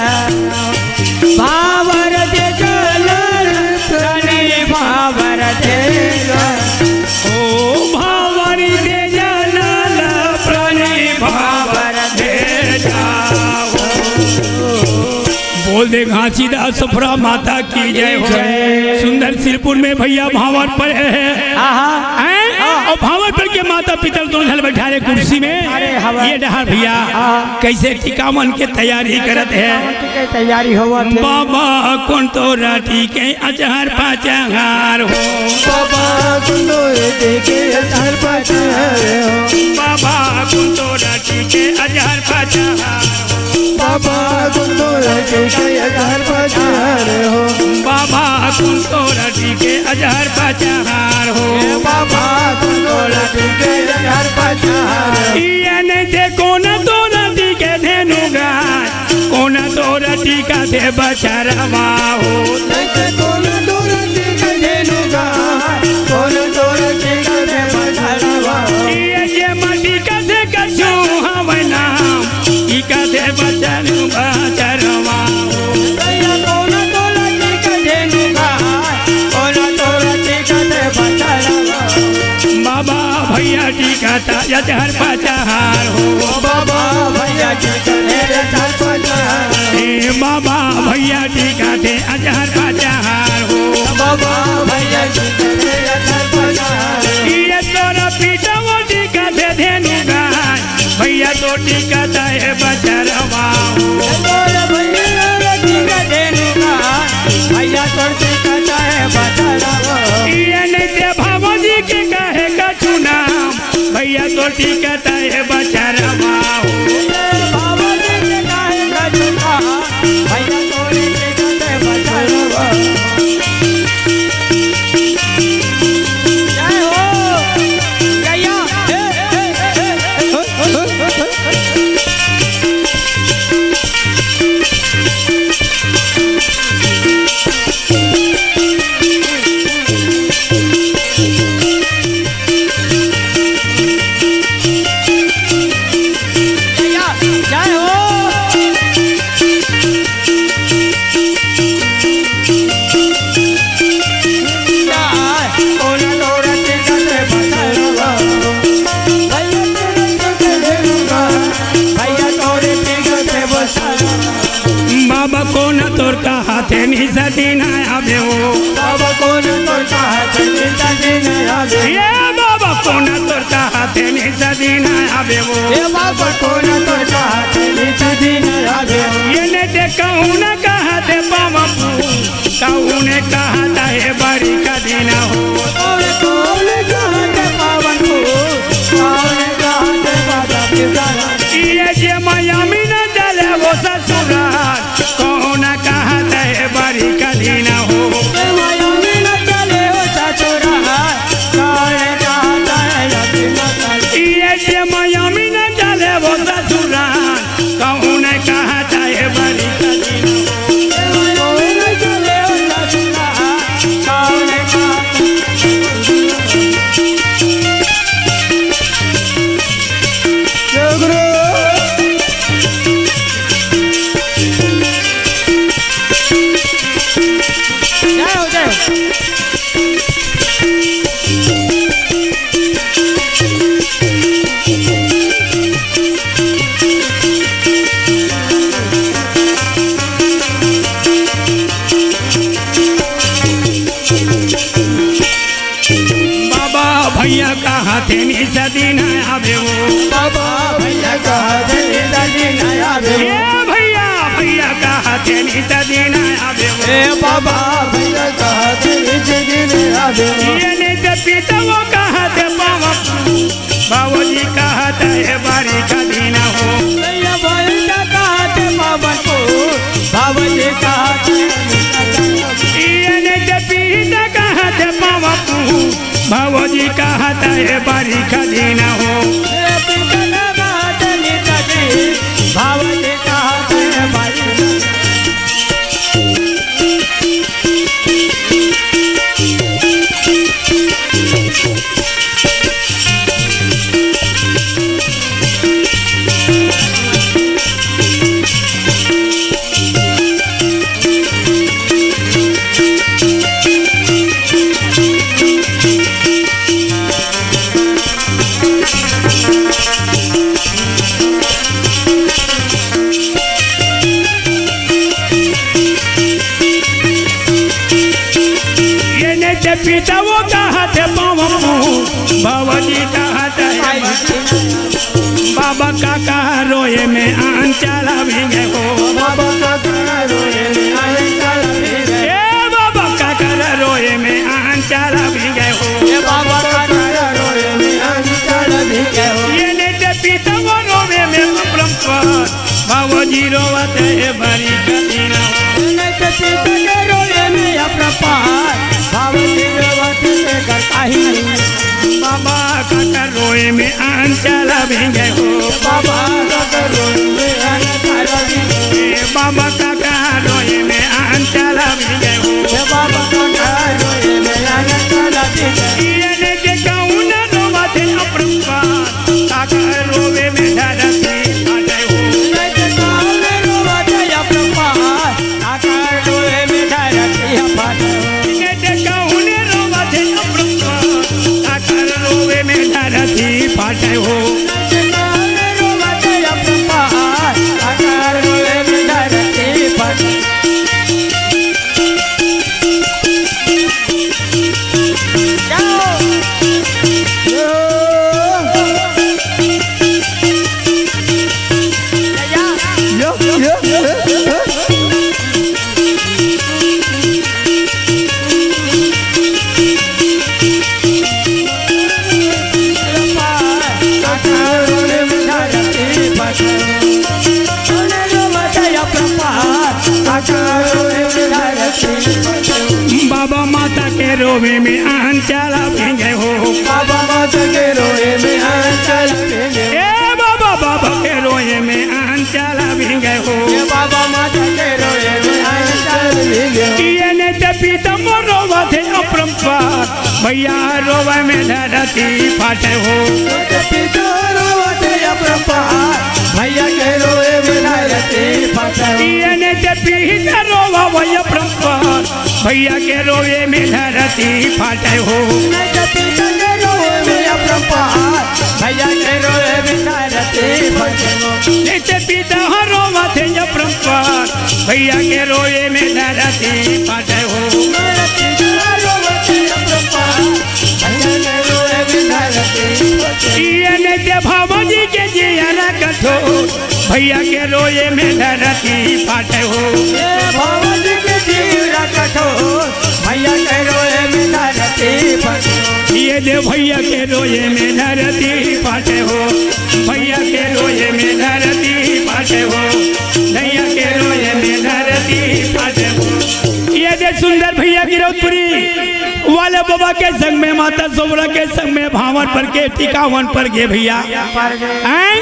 भांवर दे जा, लाल प्राणी भांवर दे जा। ओ भांवर दे जा, लाल प्राणी भांवर दे जा। बोल दे घासीदास सफरा माता की जय हो। जय। सुंदर सिरपुर में भैया भांवर पर है। आहा। हैं? हाँ। अउ भांवर पर के माता पितर दोनों झन बैठा रहे कुर्सी में। अरे हवा। ये डहर भैया हाँ। कइसे टीका मन के तैयारी करत हे। के तैयारी होवत हे। बाबा कोन तोर टीके अजहर पाचाहार हो। बाबा कोन तोर टीके अजहर पाचाहार हो। बाबा कोन तोर टीके अजहर पाचाहार। बाबा कोन तोर टीके अजहर पाचाहार हो। बाबा कोन तोर टीके अजहर पाचाहार हो। ए बाबा कोन तोर टीके अजहर पाचाहार हो। इया नइ ते कोन तोर टीके धेनु गाय। कोन तोर टीका दे बछरवा हो। नइ ते कोन तोर टीका धेनु गाय। कोन तोर टीका दे बछरवा हो। इया जे माटी का दे कछु हवय नाम। टीका दे बछरवा हो। भैया कोन तोर टीका धेनु गाय। कोन तोर टीका दे बछरवा हो। बाबा भैया टीका ता अजहर पाचाहार हो। बाबा भैया टीका दे अजहर पाचाहार हो। ए बाबा भैया टीका दे अजहर पाचाहार हो। बाबा भैया टीका दे अजहर पाचाहार हो। ये तोर पीठा वो टीका दे धेनु गाय। भैया तोर टीका ता हे बछरवा हो। तोर भैया तोर टीका धेनु गाय। भैया तोर टीका ता हे बछरवा हो। इया नइ ते भावोजी के कहे कछु नाम। भैया तोर टीका ता हे बछरवा हो। भावोजी के कहे कछु नाम। भैया तोर टीका ता हे बछरवा हो। जय हो। जय हो। जय हो। बाबा कोन तोर कहाथे निस दिन आबे हो। बाबा कोन तोर कहाथे निस दिन आबे हो। ये बाबा कोन तोर कहाथे निस दिन आबे हो। ये बाबा कोन तोर कहाथे निस दिन आबे हो। ये नइ ते कहूँ न कहाथे पावँ पू। कौन कहाथे बरिखा दिन हो। कौन कहाथे पावँ पू। कौन कहाथे बाबा पिता। ये जे माया में न चले वो ससुराल। कौन कहाथे बरिखा दिन हो। ये माया में न चले वो ससुराल। कौन कहाथे ये जे माया में न चले वो ससुराल। कौन कहाथे बरिखा दिन हो। जय गुरु। जय हो, जय हो। बाबा भैया कहाथे निस दिन आबे हो। बाबा भैया कहाथे निस दिन आबे हो। ए भैया, भैया कहाथे निस दिन आबे हो। ए बाबा भैया कहाथे निस दिन आबे हो। ये नइ ते पिता वो कहाथे पावँ पू। बाबूजी कहाथे बरिखा दिन हो। भैया बरिखा कहाथे पावँ पू। बाबूजी कहाथे। ये नइ ते पिता कहाथे पावँ पू। बाबूजी कहाथे बरिखा दिन हो। पिता वो कहत हे पाँव पू, बाबा जी कहत हे बाबा काका रोए में अंचल भींगे हो। बाबा काका रोए में अंचल भींगे। ए बाबा काका रोए में अंचल भींगे हो। ए बाबा काका रोए में अंचल भींगे हो। ये नहीं ते पिता वो रोवे में अपरंपार, बाबा जी रोवत हे बड़ी कठिन हो। नहीं ते पिता के रोए में अपरंपार, बाबा जी रोवत हे करता ही नहीं। बाबा काका रोए में अंचल भींगे हो। बाबा काका रोए में अंचल भींगे। ए बाबा काका रोए में अंचल भींगे हो। ए बाबा काका रोए में अंचल भींगे। ये नहीं ते कौन रोवत हे अपरंपार, काका रोवे में धरती फाटे हो। नहीं ते कौन रोवत हे अपरंपार, काका रोवे में धरती फाटे हो। नहीं ते कौन रोवत हे अपरंपार, काका रोवे में धरती फाटे हो। नहीं ते कौन रोवत हे अपरंपार, काका रोवे में धरती फाटे हो। बाबा माता के रोवे में अंचल भींगे हो। बाबा माता के रोवे में अंचल भींगे हो। ए बाबा, बाबा के रोए में अंचल भींगे हो। ए बाबा माता के रोए में अंचल भींगे हो। ये नहीं ते पिता वो रोवत हे अपरंपार, भैया रोवे में धरती फाटे हो। नहीं ते पिता रोवत हे अपरंपार, भैया के रोए में धरती फाटे हो। ये नहीं ते पिता रोवा वही अपरंपार, भैया के रोए में धरती फाटे हो। नहीं ते पिता के रोए में अपरंपार, भैया के रोए में धरती फाटे हो। नहीं ते पिता रोवत हे अपरंपार, भैया के रोए में धरती फाटे हो। नहीं ते पिता रोवत हे अपरंपार, भैया के रोए में धरती फाटे हो। ये नहीं ते बाबा जी के जियरा कठोर, भैया के रोए में धरती फाटे हो। ए बाबा जी के जियरा कठोर, भैया के रोए में धरती फाटे हो। ये दे भैया के रोए में धरती फाटे हो, भैया के रोए में धरती फाटे हो, भैया के रोए में धरती फाटे हो। ये दे सुंदर भैया गिरौदपुरी वाले बाबा के संग में, माता सोबरा के संग में, भांवर पर के, टिकावन पर गे भैया। हैं?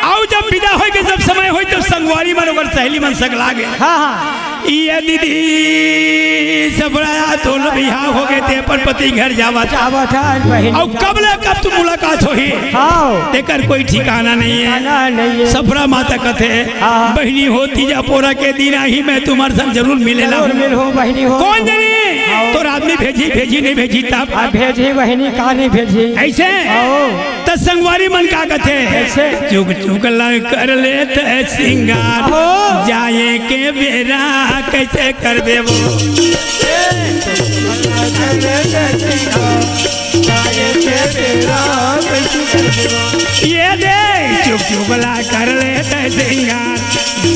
अउ जब बिदा होय के जब समय होय, तब संगवारी मन ओकर सहेली मन संग लागे। हाँ, हाँ। ये दीदी सबरा तोर बिहाव हो गे, ते अपन पति घर जावत। जावत हे आज बहिनी। अउ कब ले कब तू मुलाकात होही? हाँ। तेकर कोई ठिकाना नहीं हे। ठिकाना नहीं हे। सबरा माता कथे, हाँ। बहिनी हो, तीजा पोरा के दिन आही, मैं तुम्हार संग जरूर मिले ला जरूर हूँ। मिलहूँ बहिनी हो। कौन जनी? हाँ। तोर आदमी भेजी, भेजी नहीं भेजी तब? आ, भेजी बहिनी, का नहीं भेजी? ऐसे? हाँ। त संगवारी मन का कथे? ऐसे? चुक चुक ला कर लेत हे सिंगार, हो। जाए के बेरा कैसे करबे वो? ये दे चुक चुक ला कर लेत हे सिंगार,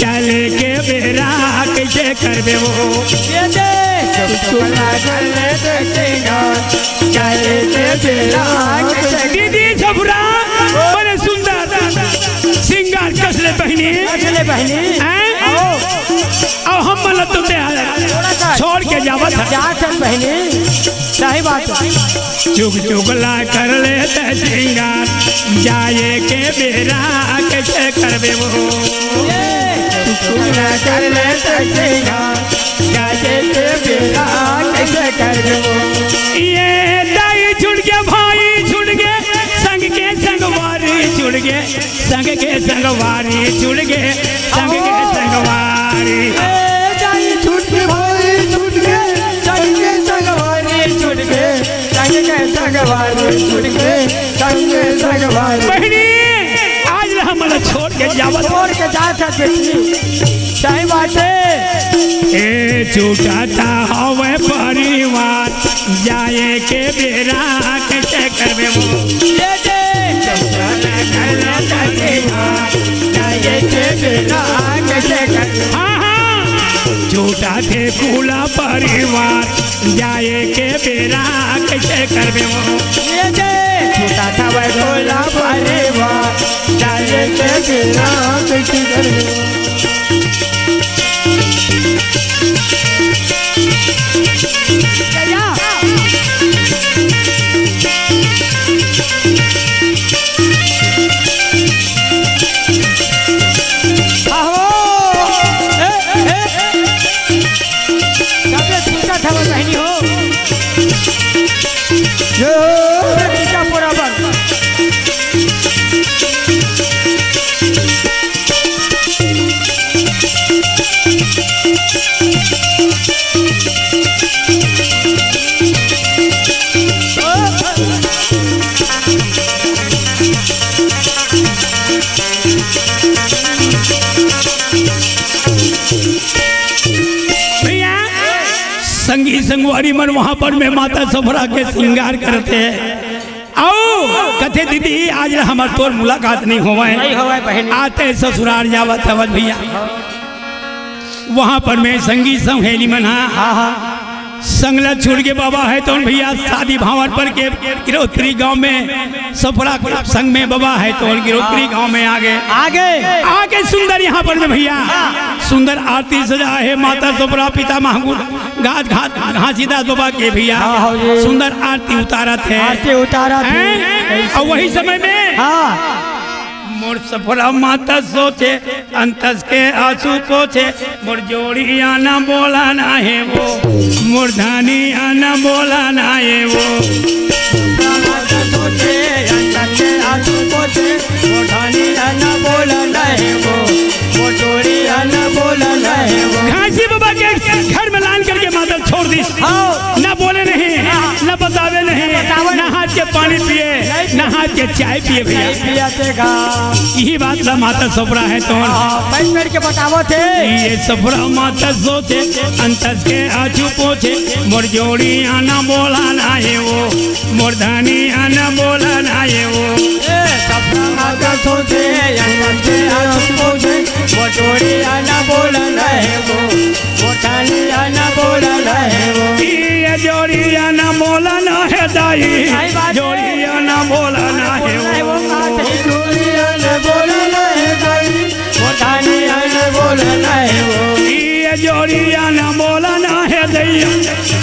चले के बेरा कैसे करबे वो? ये दे चुक चुक ला कर लेत हे सिंगार, चले के बेरा कैसे दीदी सबरा, बड़े सुंदर सिंगार कस ले बहिनी। कस ले बहिनी। हैं? आओ। अब हम मन तो ते थोड़ा सा छोड़ के जावत हे। जात हे बहिनी। सही बात हे। चुक चुक ला कर लेत हे सिंगार, जाए के बेरा कैसे करबे वो? ये चुक चुक ला कर लेत हे सिंगार, जाए के बेरा कैसे करबे वो? ये दाई छूट गे, भाई छूट गे, संग के संगवारी छूट गे। संग के संगवारी छूट गे, संग के संगवारी। ए, दाई छूट गे, भाई छूट गे, संग के संगवारी छूट गे, संग के संगवारी छूट गे, संग के संगवारी। बहिनी, आज ले हमला छोड़ के जावत छोड़ के जात हे बेटी। सही बात हे। ए, छूटत हवय परिवार, जाए के बेरा कइसे करबे वो? ये दे। छूटत हवय परिवार, जाए के बेरा कइसे करबे? हाँ, हाँ। छूटत हे कुल परिवार, जाए के बेरा कइसे करबे वो? ये दे। छूटत हवय कुल परिवार, जाए के बेरा कइसे करबे? आहो। ए, ए, ए। सबे छूटत हवय बहिनी हो। जय हो। अरे टीका बराबर। भैया, संगी संगवारी मन वहां पर में माता सफरा के श्रृंगार करत हे। अउ कथे, "दीदी, आज ले हमर तोर मुलाकात नइ होवय।" नइ होवय बहिनी। आते ससुराल जावत हवत भैया। वहां पर में संगी सहेली मन हा। हाँ, हाँ। संग ल छोड़ के बाबा हे तोन भैया, शादी भांवर पर के गिरोत्री गांव में सफरा के संग में बाबा हे तोन गिरोत्री गांव में आगे। आगे। आगे सुंदर यहां पर में भैया। हाँ। सुंदर आरती सजा हे माता सफरा पिता महागुरु घाट घाट घासीदास बाबा के भैया। हाँ, हाँ जी। सुंदर आरती उतारत हे। आरती उतारत हे। हैं? अउ वही समय में हाँ। मोर सफरा माता सोचे, अंतस के आंसू पोछे, मोर जोड़िया न बोला ना हे वो, मोर धनिया न बोला ना हे वो। सफरा माता सोचे, अंतस के आंसू पोछे, मोर धनिया न बोला ना हे वो, मोर जोड़िया न बोला ना हे वो। घासी बाबा के घर में लान करके माता छोड़ दिस। हाँ। ना बोले नहीं, ना बतावे नहीं, ना बतावे ना नहीं। हाथ के पानी पिए, नहीं पिए। ना हाथ के चाय पिए भैया। नहीं पिया ते का। यही बात ला माता सफरा हे तोन। हाँ, बैठ बैठ के बतावत हे। ये सफरा माता सोचे, अंतस के आंसू पोछे, मोर जोड़िया न बोला ना हे वो, मोर धनिया न बोला ना हे वो। ए, सफरा माता सोचे, अंतस के आंसू पोछे, मोर जोड़िया न बोला ना हे वो। मोर धनिया न बोला ना हे वो। ये जोड़िया न बोला ना हे दाई। सही बात हे। जोड़िया न बोला ना हे वो। जोड़िया न बोला ना हे दाई। मोर धनिया न बोला ना हे वो। ये जोड़िया न बोला ना हे दैया।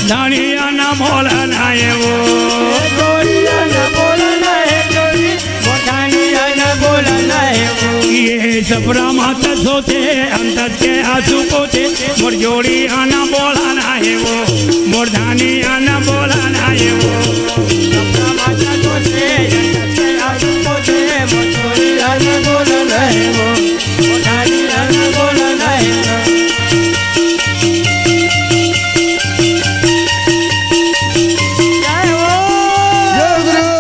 धनिया न बोला ना हे वो। जोड़िया न बोला ना हे दाई। मोर धनिया न बोला ना हे वो। ये सफरा माता सोचे, अंतस के आंसू पोछे, मोर जोड़िया न बोला ना हे वो, मोर धनिया न बोला ना हे वो। सफरा माता सोचे, अंतस के आंसू पोछे, मोर जोड़िया न बोला ना हे वो, मोर धनिया न बोला ना हे वो। जय हो। जय गुरु।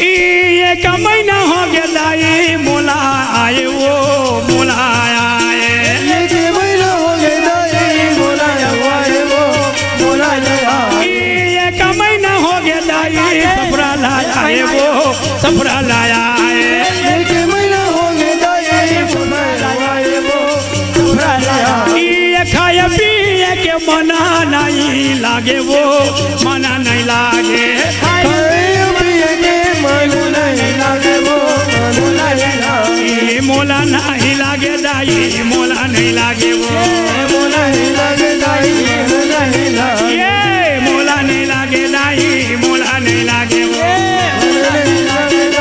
ई एक महीना हो गे दाई मोला आए वो, मोला आए। एक महीना हो गे दाई मोला आए वो, मोला आए। ई एक महीना हो गे दाई सफरा ला आए वो, सफरा ला आए। एक महीना हो गे दाई मोला आए वो, सफरा ला आए। ई खाए पिए के मना नहीं लागे वो, मना नहीं लागे। खाए पिए के मन नहीं लागे वो, मन नहीं लागे। ई मोला नहीं लागे दाई, मोला नहीं लागे वो। ए, मोला नहीं लागे दाई, मोला नहीं लागे। ए, मोला नहीं लागे दाई, मोला नहीं लागे वो। ए, मोला नहीं लागे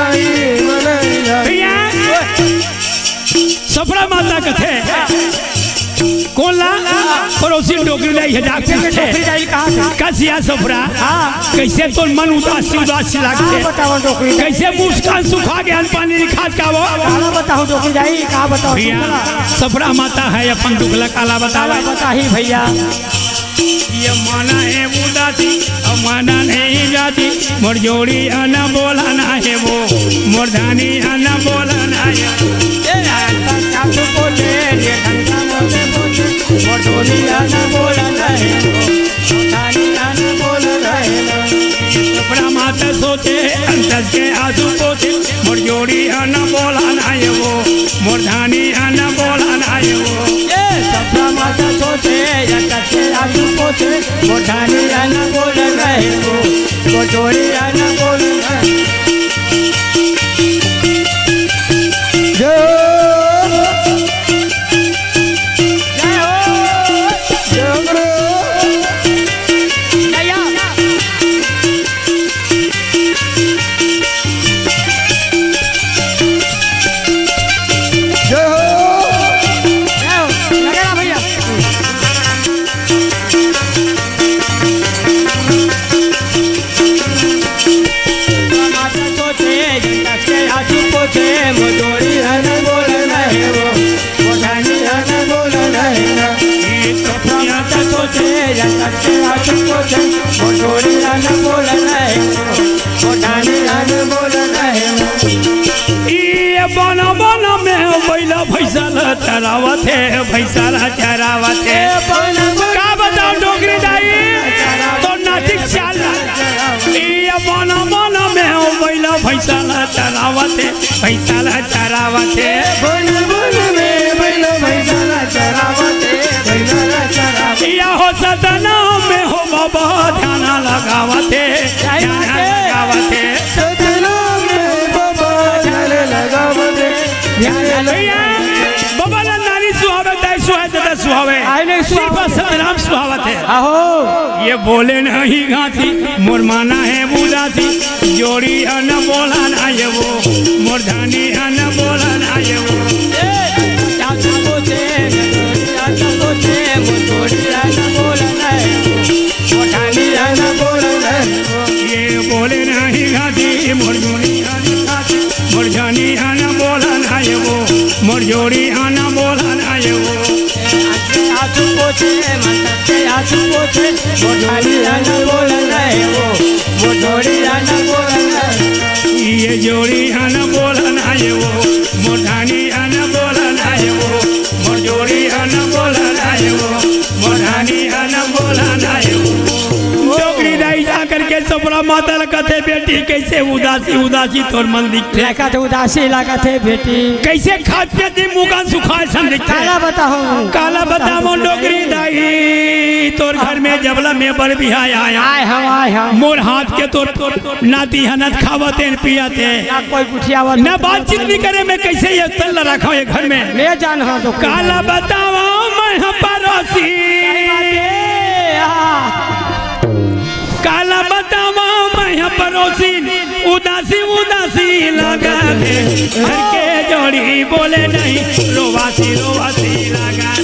पड़ोसी डोकरी दाई हे, जाके पूछथे। डोकरी दाई कहाँ से? कस या सफरा? हाँ। कइसे तोर मन उदासी उदासी लागथे? हाँ, बताओ डोकरी दाई। कइसे मुस्कान सुखा गे अन्न पानी नइ खात का वो? काला बताओ डोकरी दाई, का बताओ भैया, सुन ला। सफरा माता हे अपन दुख ला काला बतावय। काला बताही भैया। ये मन हे उदासी, अउ मन नइ जाती, मोर जोड़ी अनबोला ना हे वो, मोर धनी अनबोला ना हे वो। ए, आज तक सासू पोछे, ये घंटा मोते पोछे, मोर जोड़ी अनबोला ना हे वो, मोर धनी अनबोला ना हे वो। सफरा माता सोचे, अंतस के आंसू पोछे, मोर जोड़ी अनबोला ना हे वो, मोर धनी अनबोला ना हे वो। ए, सफरा माता सोचे, अंतस के आंसू पोछे, मोर धनी अनबोला ना हे वो, मोर जोड़ी अनबोला ना हे वो। जय हो। जय हो। जय हो गुरु। जय हो। जय हो। जय हो। लगे रहा भैया। माता सोचे, जब तक के आंसू पोछे, मोर जोड़ी अनबोला ना हे वो, मोर धनी अनबोला ना हे ना। ये तो माता सोचे, जब तक के आंसू पोछे, मोर जोड़ी अनबोला ना हे वो, मोर धनी अनबोला ना हे ना। ये बन बन में बइला भैंसा ला चरावत हे, भैंसा ला चरावत हे। बन बन का बताओ डोकरी दाई, तो नाचिक चाल। ये बन बन में बइला भैंसा ला चरावत हे, भैंसा ला चरावत हे। बन बन में बइला भैंसा ला चरावत हे, भैंसा ला चरावत हे। या हो सतना में हो बाबा ध्यान लगावत हे, ध्यान लगावत हे। सतना में बाबा ध्यान लगावत हे, ध्यान भैया, लगावत हे। बाबा ला नारी सुहावे, दाई सुहावे, दादा सुहावे। आय नहीं सिर्फ सुहावत हे। सतनाम सुहावत हे। आहो। ये बोले नहीं गाथी, मोर माना हे उदासी, जोड़ी अनबोला ना हे वो, मोर धनी अनबोला ना हे वो। ए, आंसू पोछे, आंसू पोछे, मोर जोड़ी अनबोला ना हे वो, मोर धनी अनबोला ना हे वो। ये बोले नहीं गाथी, मोर जोड़ी अनबोला ना हे वो। मोर धनी अनबोला ना हे वो, मोर जोड़ी अनबोला ना हे वो। आंसू पोछे, मन के आंसू पोछे, मोर जोड़ी अनबोला ना हे वो, मोर जोड़ी अनबोला ना हे वो। ये जोड़ी अनबोला ना हे वो, मोर धनी अनबोला ना हे वो, मोर जोड़ी अनबोला ना हे वो, मोर धनी अनबोला ना हे वो। डोकरी दाई जा करके सफरा माता ला कथे, बेटी, कइसे उदासी उदासी तोर मन दिखथे? लागत उदासी लागत हे बेटी। कइसे खात पियत दिन मुँह कान सुखाय सन दिखथे? काला बताहूँ। काला बतावँव डोकरी दाई, तोर घर में जब ला मैं बर बिहाय आय हँव, आय हँव। मोर हाथ के तोर नाती हनत खावत हे न पियत हे। ना कोई गुठियावत ना हे। बातचीत नइ करे, मैं कइसे ये तन ला रखँव ये घर में? मैं जानहूँ तो काला बतावँव मैं ह परोसी। सही बात हे। हाँ। काला बतावँव मैं ह परोसी, उदासी उदासी लागत हे। घर के जोड़ी बोले नहीं, रोवासी रोवासी लागत।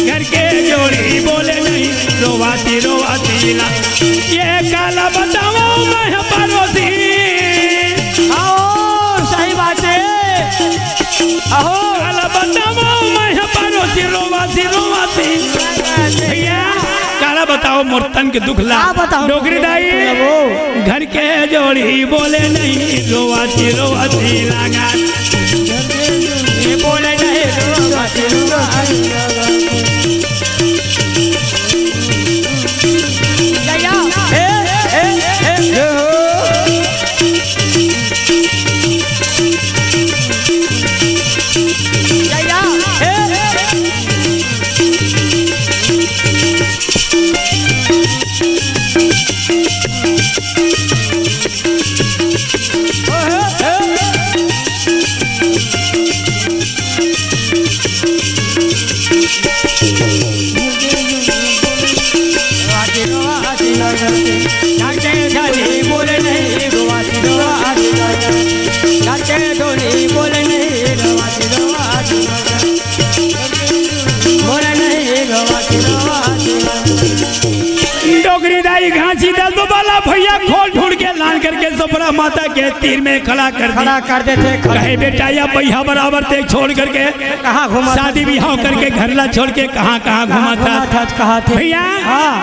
घर के जोड़ी बोले नहीं, रोवासी रोवासी लागत। ये काला बतावँव मैं ह परोसी। आओ, सही बात हे। अहो। काला बतावँव मैं ह परोसी, रोवासी रोवासी। भैया, काला बतावँव मोर तन के दुख ला। का बतावँव? डोकरी दाई, बोलो। घर के जोड़ी बोले नहीं, रोवासी रोवासी लागत। ये बोले नहीं, रोवासी रोवासी लागत। जय हो। ए, ए, ए, ए। जय हो। तो बड़ा माता के तीर में खड़ा कर दी। खड़ा कर देथे, खड़ा। कहे, "बेटा, या पहिया बराबर ते छोड़ करके, कहाँ घूमत शादी हस? बिहाव करके घर ला छोड़ के कहाँ, कहाँ कहाँ घूमत हस?" घूमत हस, कहाँ थे? भैया, हाँ।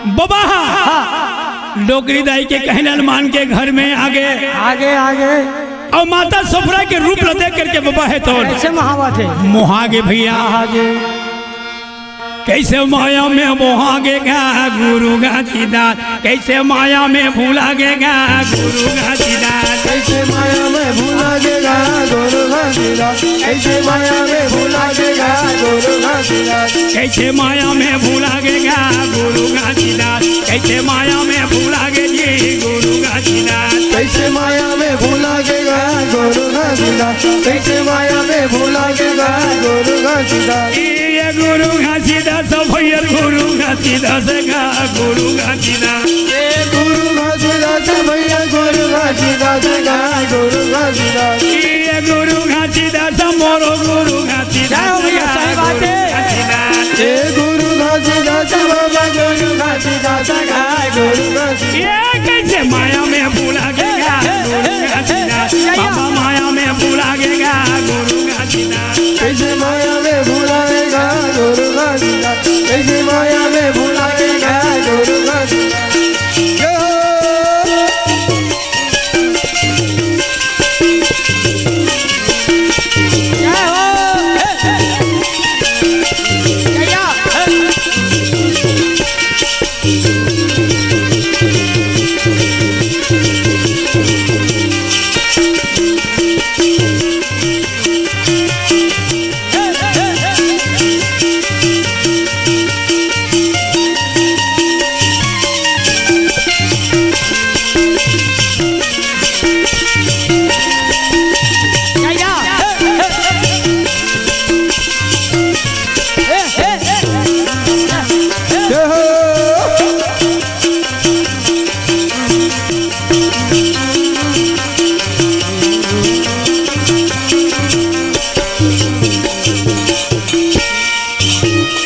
बबा, हाँ। डोकरी दाई के कहना ल मान के घर में आगे। आगे, आगे। अउ माता सोपरा के रूप ल देख करके बबा हे तो कइसे मोहावत हे? मोहा गे भैया। मोहा गे। कइसे माया में मोहा गे गा गुरु घासीदास, कइसे माया में भुला गे गा गुरु घासीदास। कइसे माया में भुला गे गा गुरु घासीदास, कइसे माया में भुला गे गा गुरु घासीदास। कइसे माया में भुला गे गा गुरु घासीदास, कइसे माया में भुला गे जी गुरु घासीदास। कइसे माया में भुला गे गा गुरु घासीदास, कइसे माया में भुला गे गा गुरु घासीदास। ए गुरु घासीदास, भैया गुरु घासीदास गा गुरु घासीदास। ए गुरु घासीदास, भैया गुरु घासीदास गा गुरु घासीदास। ए गुरु घासीदास, मोरो गुरु घासीदास जय हो भैया, गा सही बात गुरु है। घासीदास। ए गुरु घासीदास, बाबा गुरु घासीदास गा गुरु घासीदास। ए कइसे माया में भुला गे गा गुरु घासीदास, बाबा माया में भुला गे गा गुरु घासीदास। कइसे माया में भुला गे गा गुरु घासीदास, कइसे माया में भुला गे गा गुरु घासीदास। जय हो। जय हो। जय हो।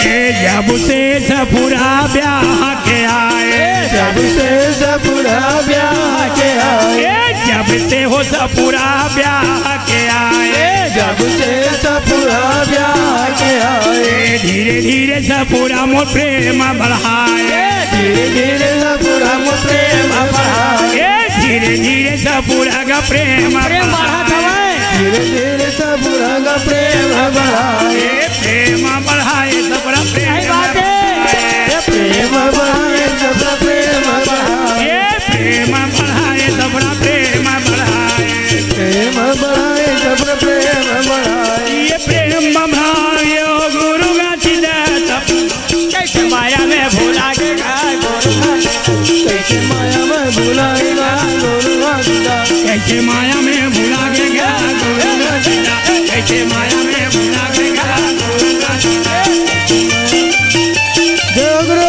ए जब से सपुरा ब्याह के आए, जब से सपुरा ब्याह के आए, ए जब से हो सपुरा ब्याह के आए, जब से सपुरा ब्याह के आए, ए धीरे धीरे सपुरा मोर प्रेम बढ़ाए, धीरे धीरे सपुरा मोर प्रेम बढ़ाए, ए धीरे धीरे सपुरा का प्रेम प्रेम बढ़ात हवय। धीरे धीरे सपुरा का प्रेम बढ़ाए। ए प्रेम बढ़ाए, सबरा प्रेम सही बात है। बढ़ाए। ए प्रेम बढ़ाए, सबरा प्रेम बढ़ाए। ए प्रेम बढ़ाए, सबरा प्रेम बढ़ाए। प्रेम बढ़ाए, सबरा प्रेम बढ़ाए। ए प्रेम बढ़ाए, ओ गुरु घासीदास। कइसे माया में भुला गे गा गुरु घासीदास। कइसे माया में भुला गे गा गुरु घासीदास। कइसे माया में भुला गे गा गुरु घासीदास। कइसे माया में भुला गे गा गुरु घासीदास। जय हो गुरु।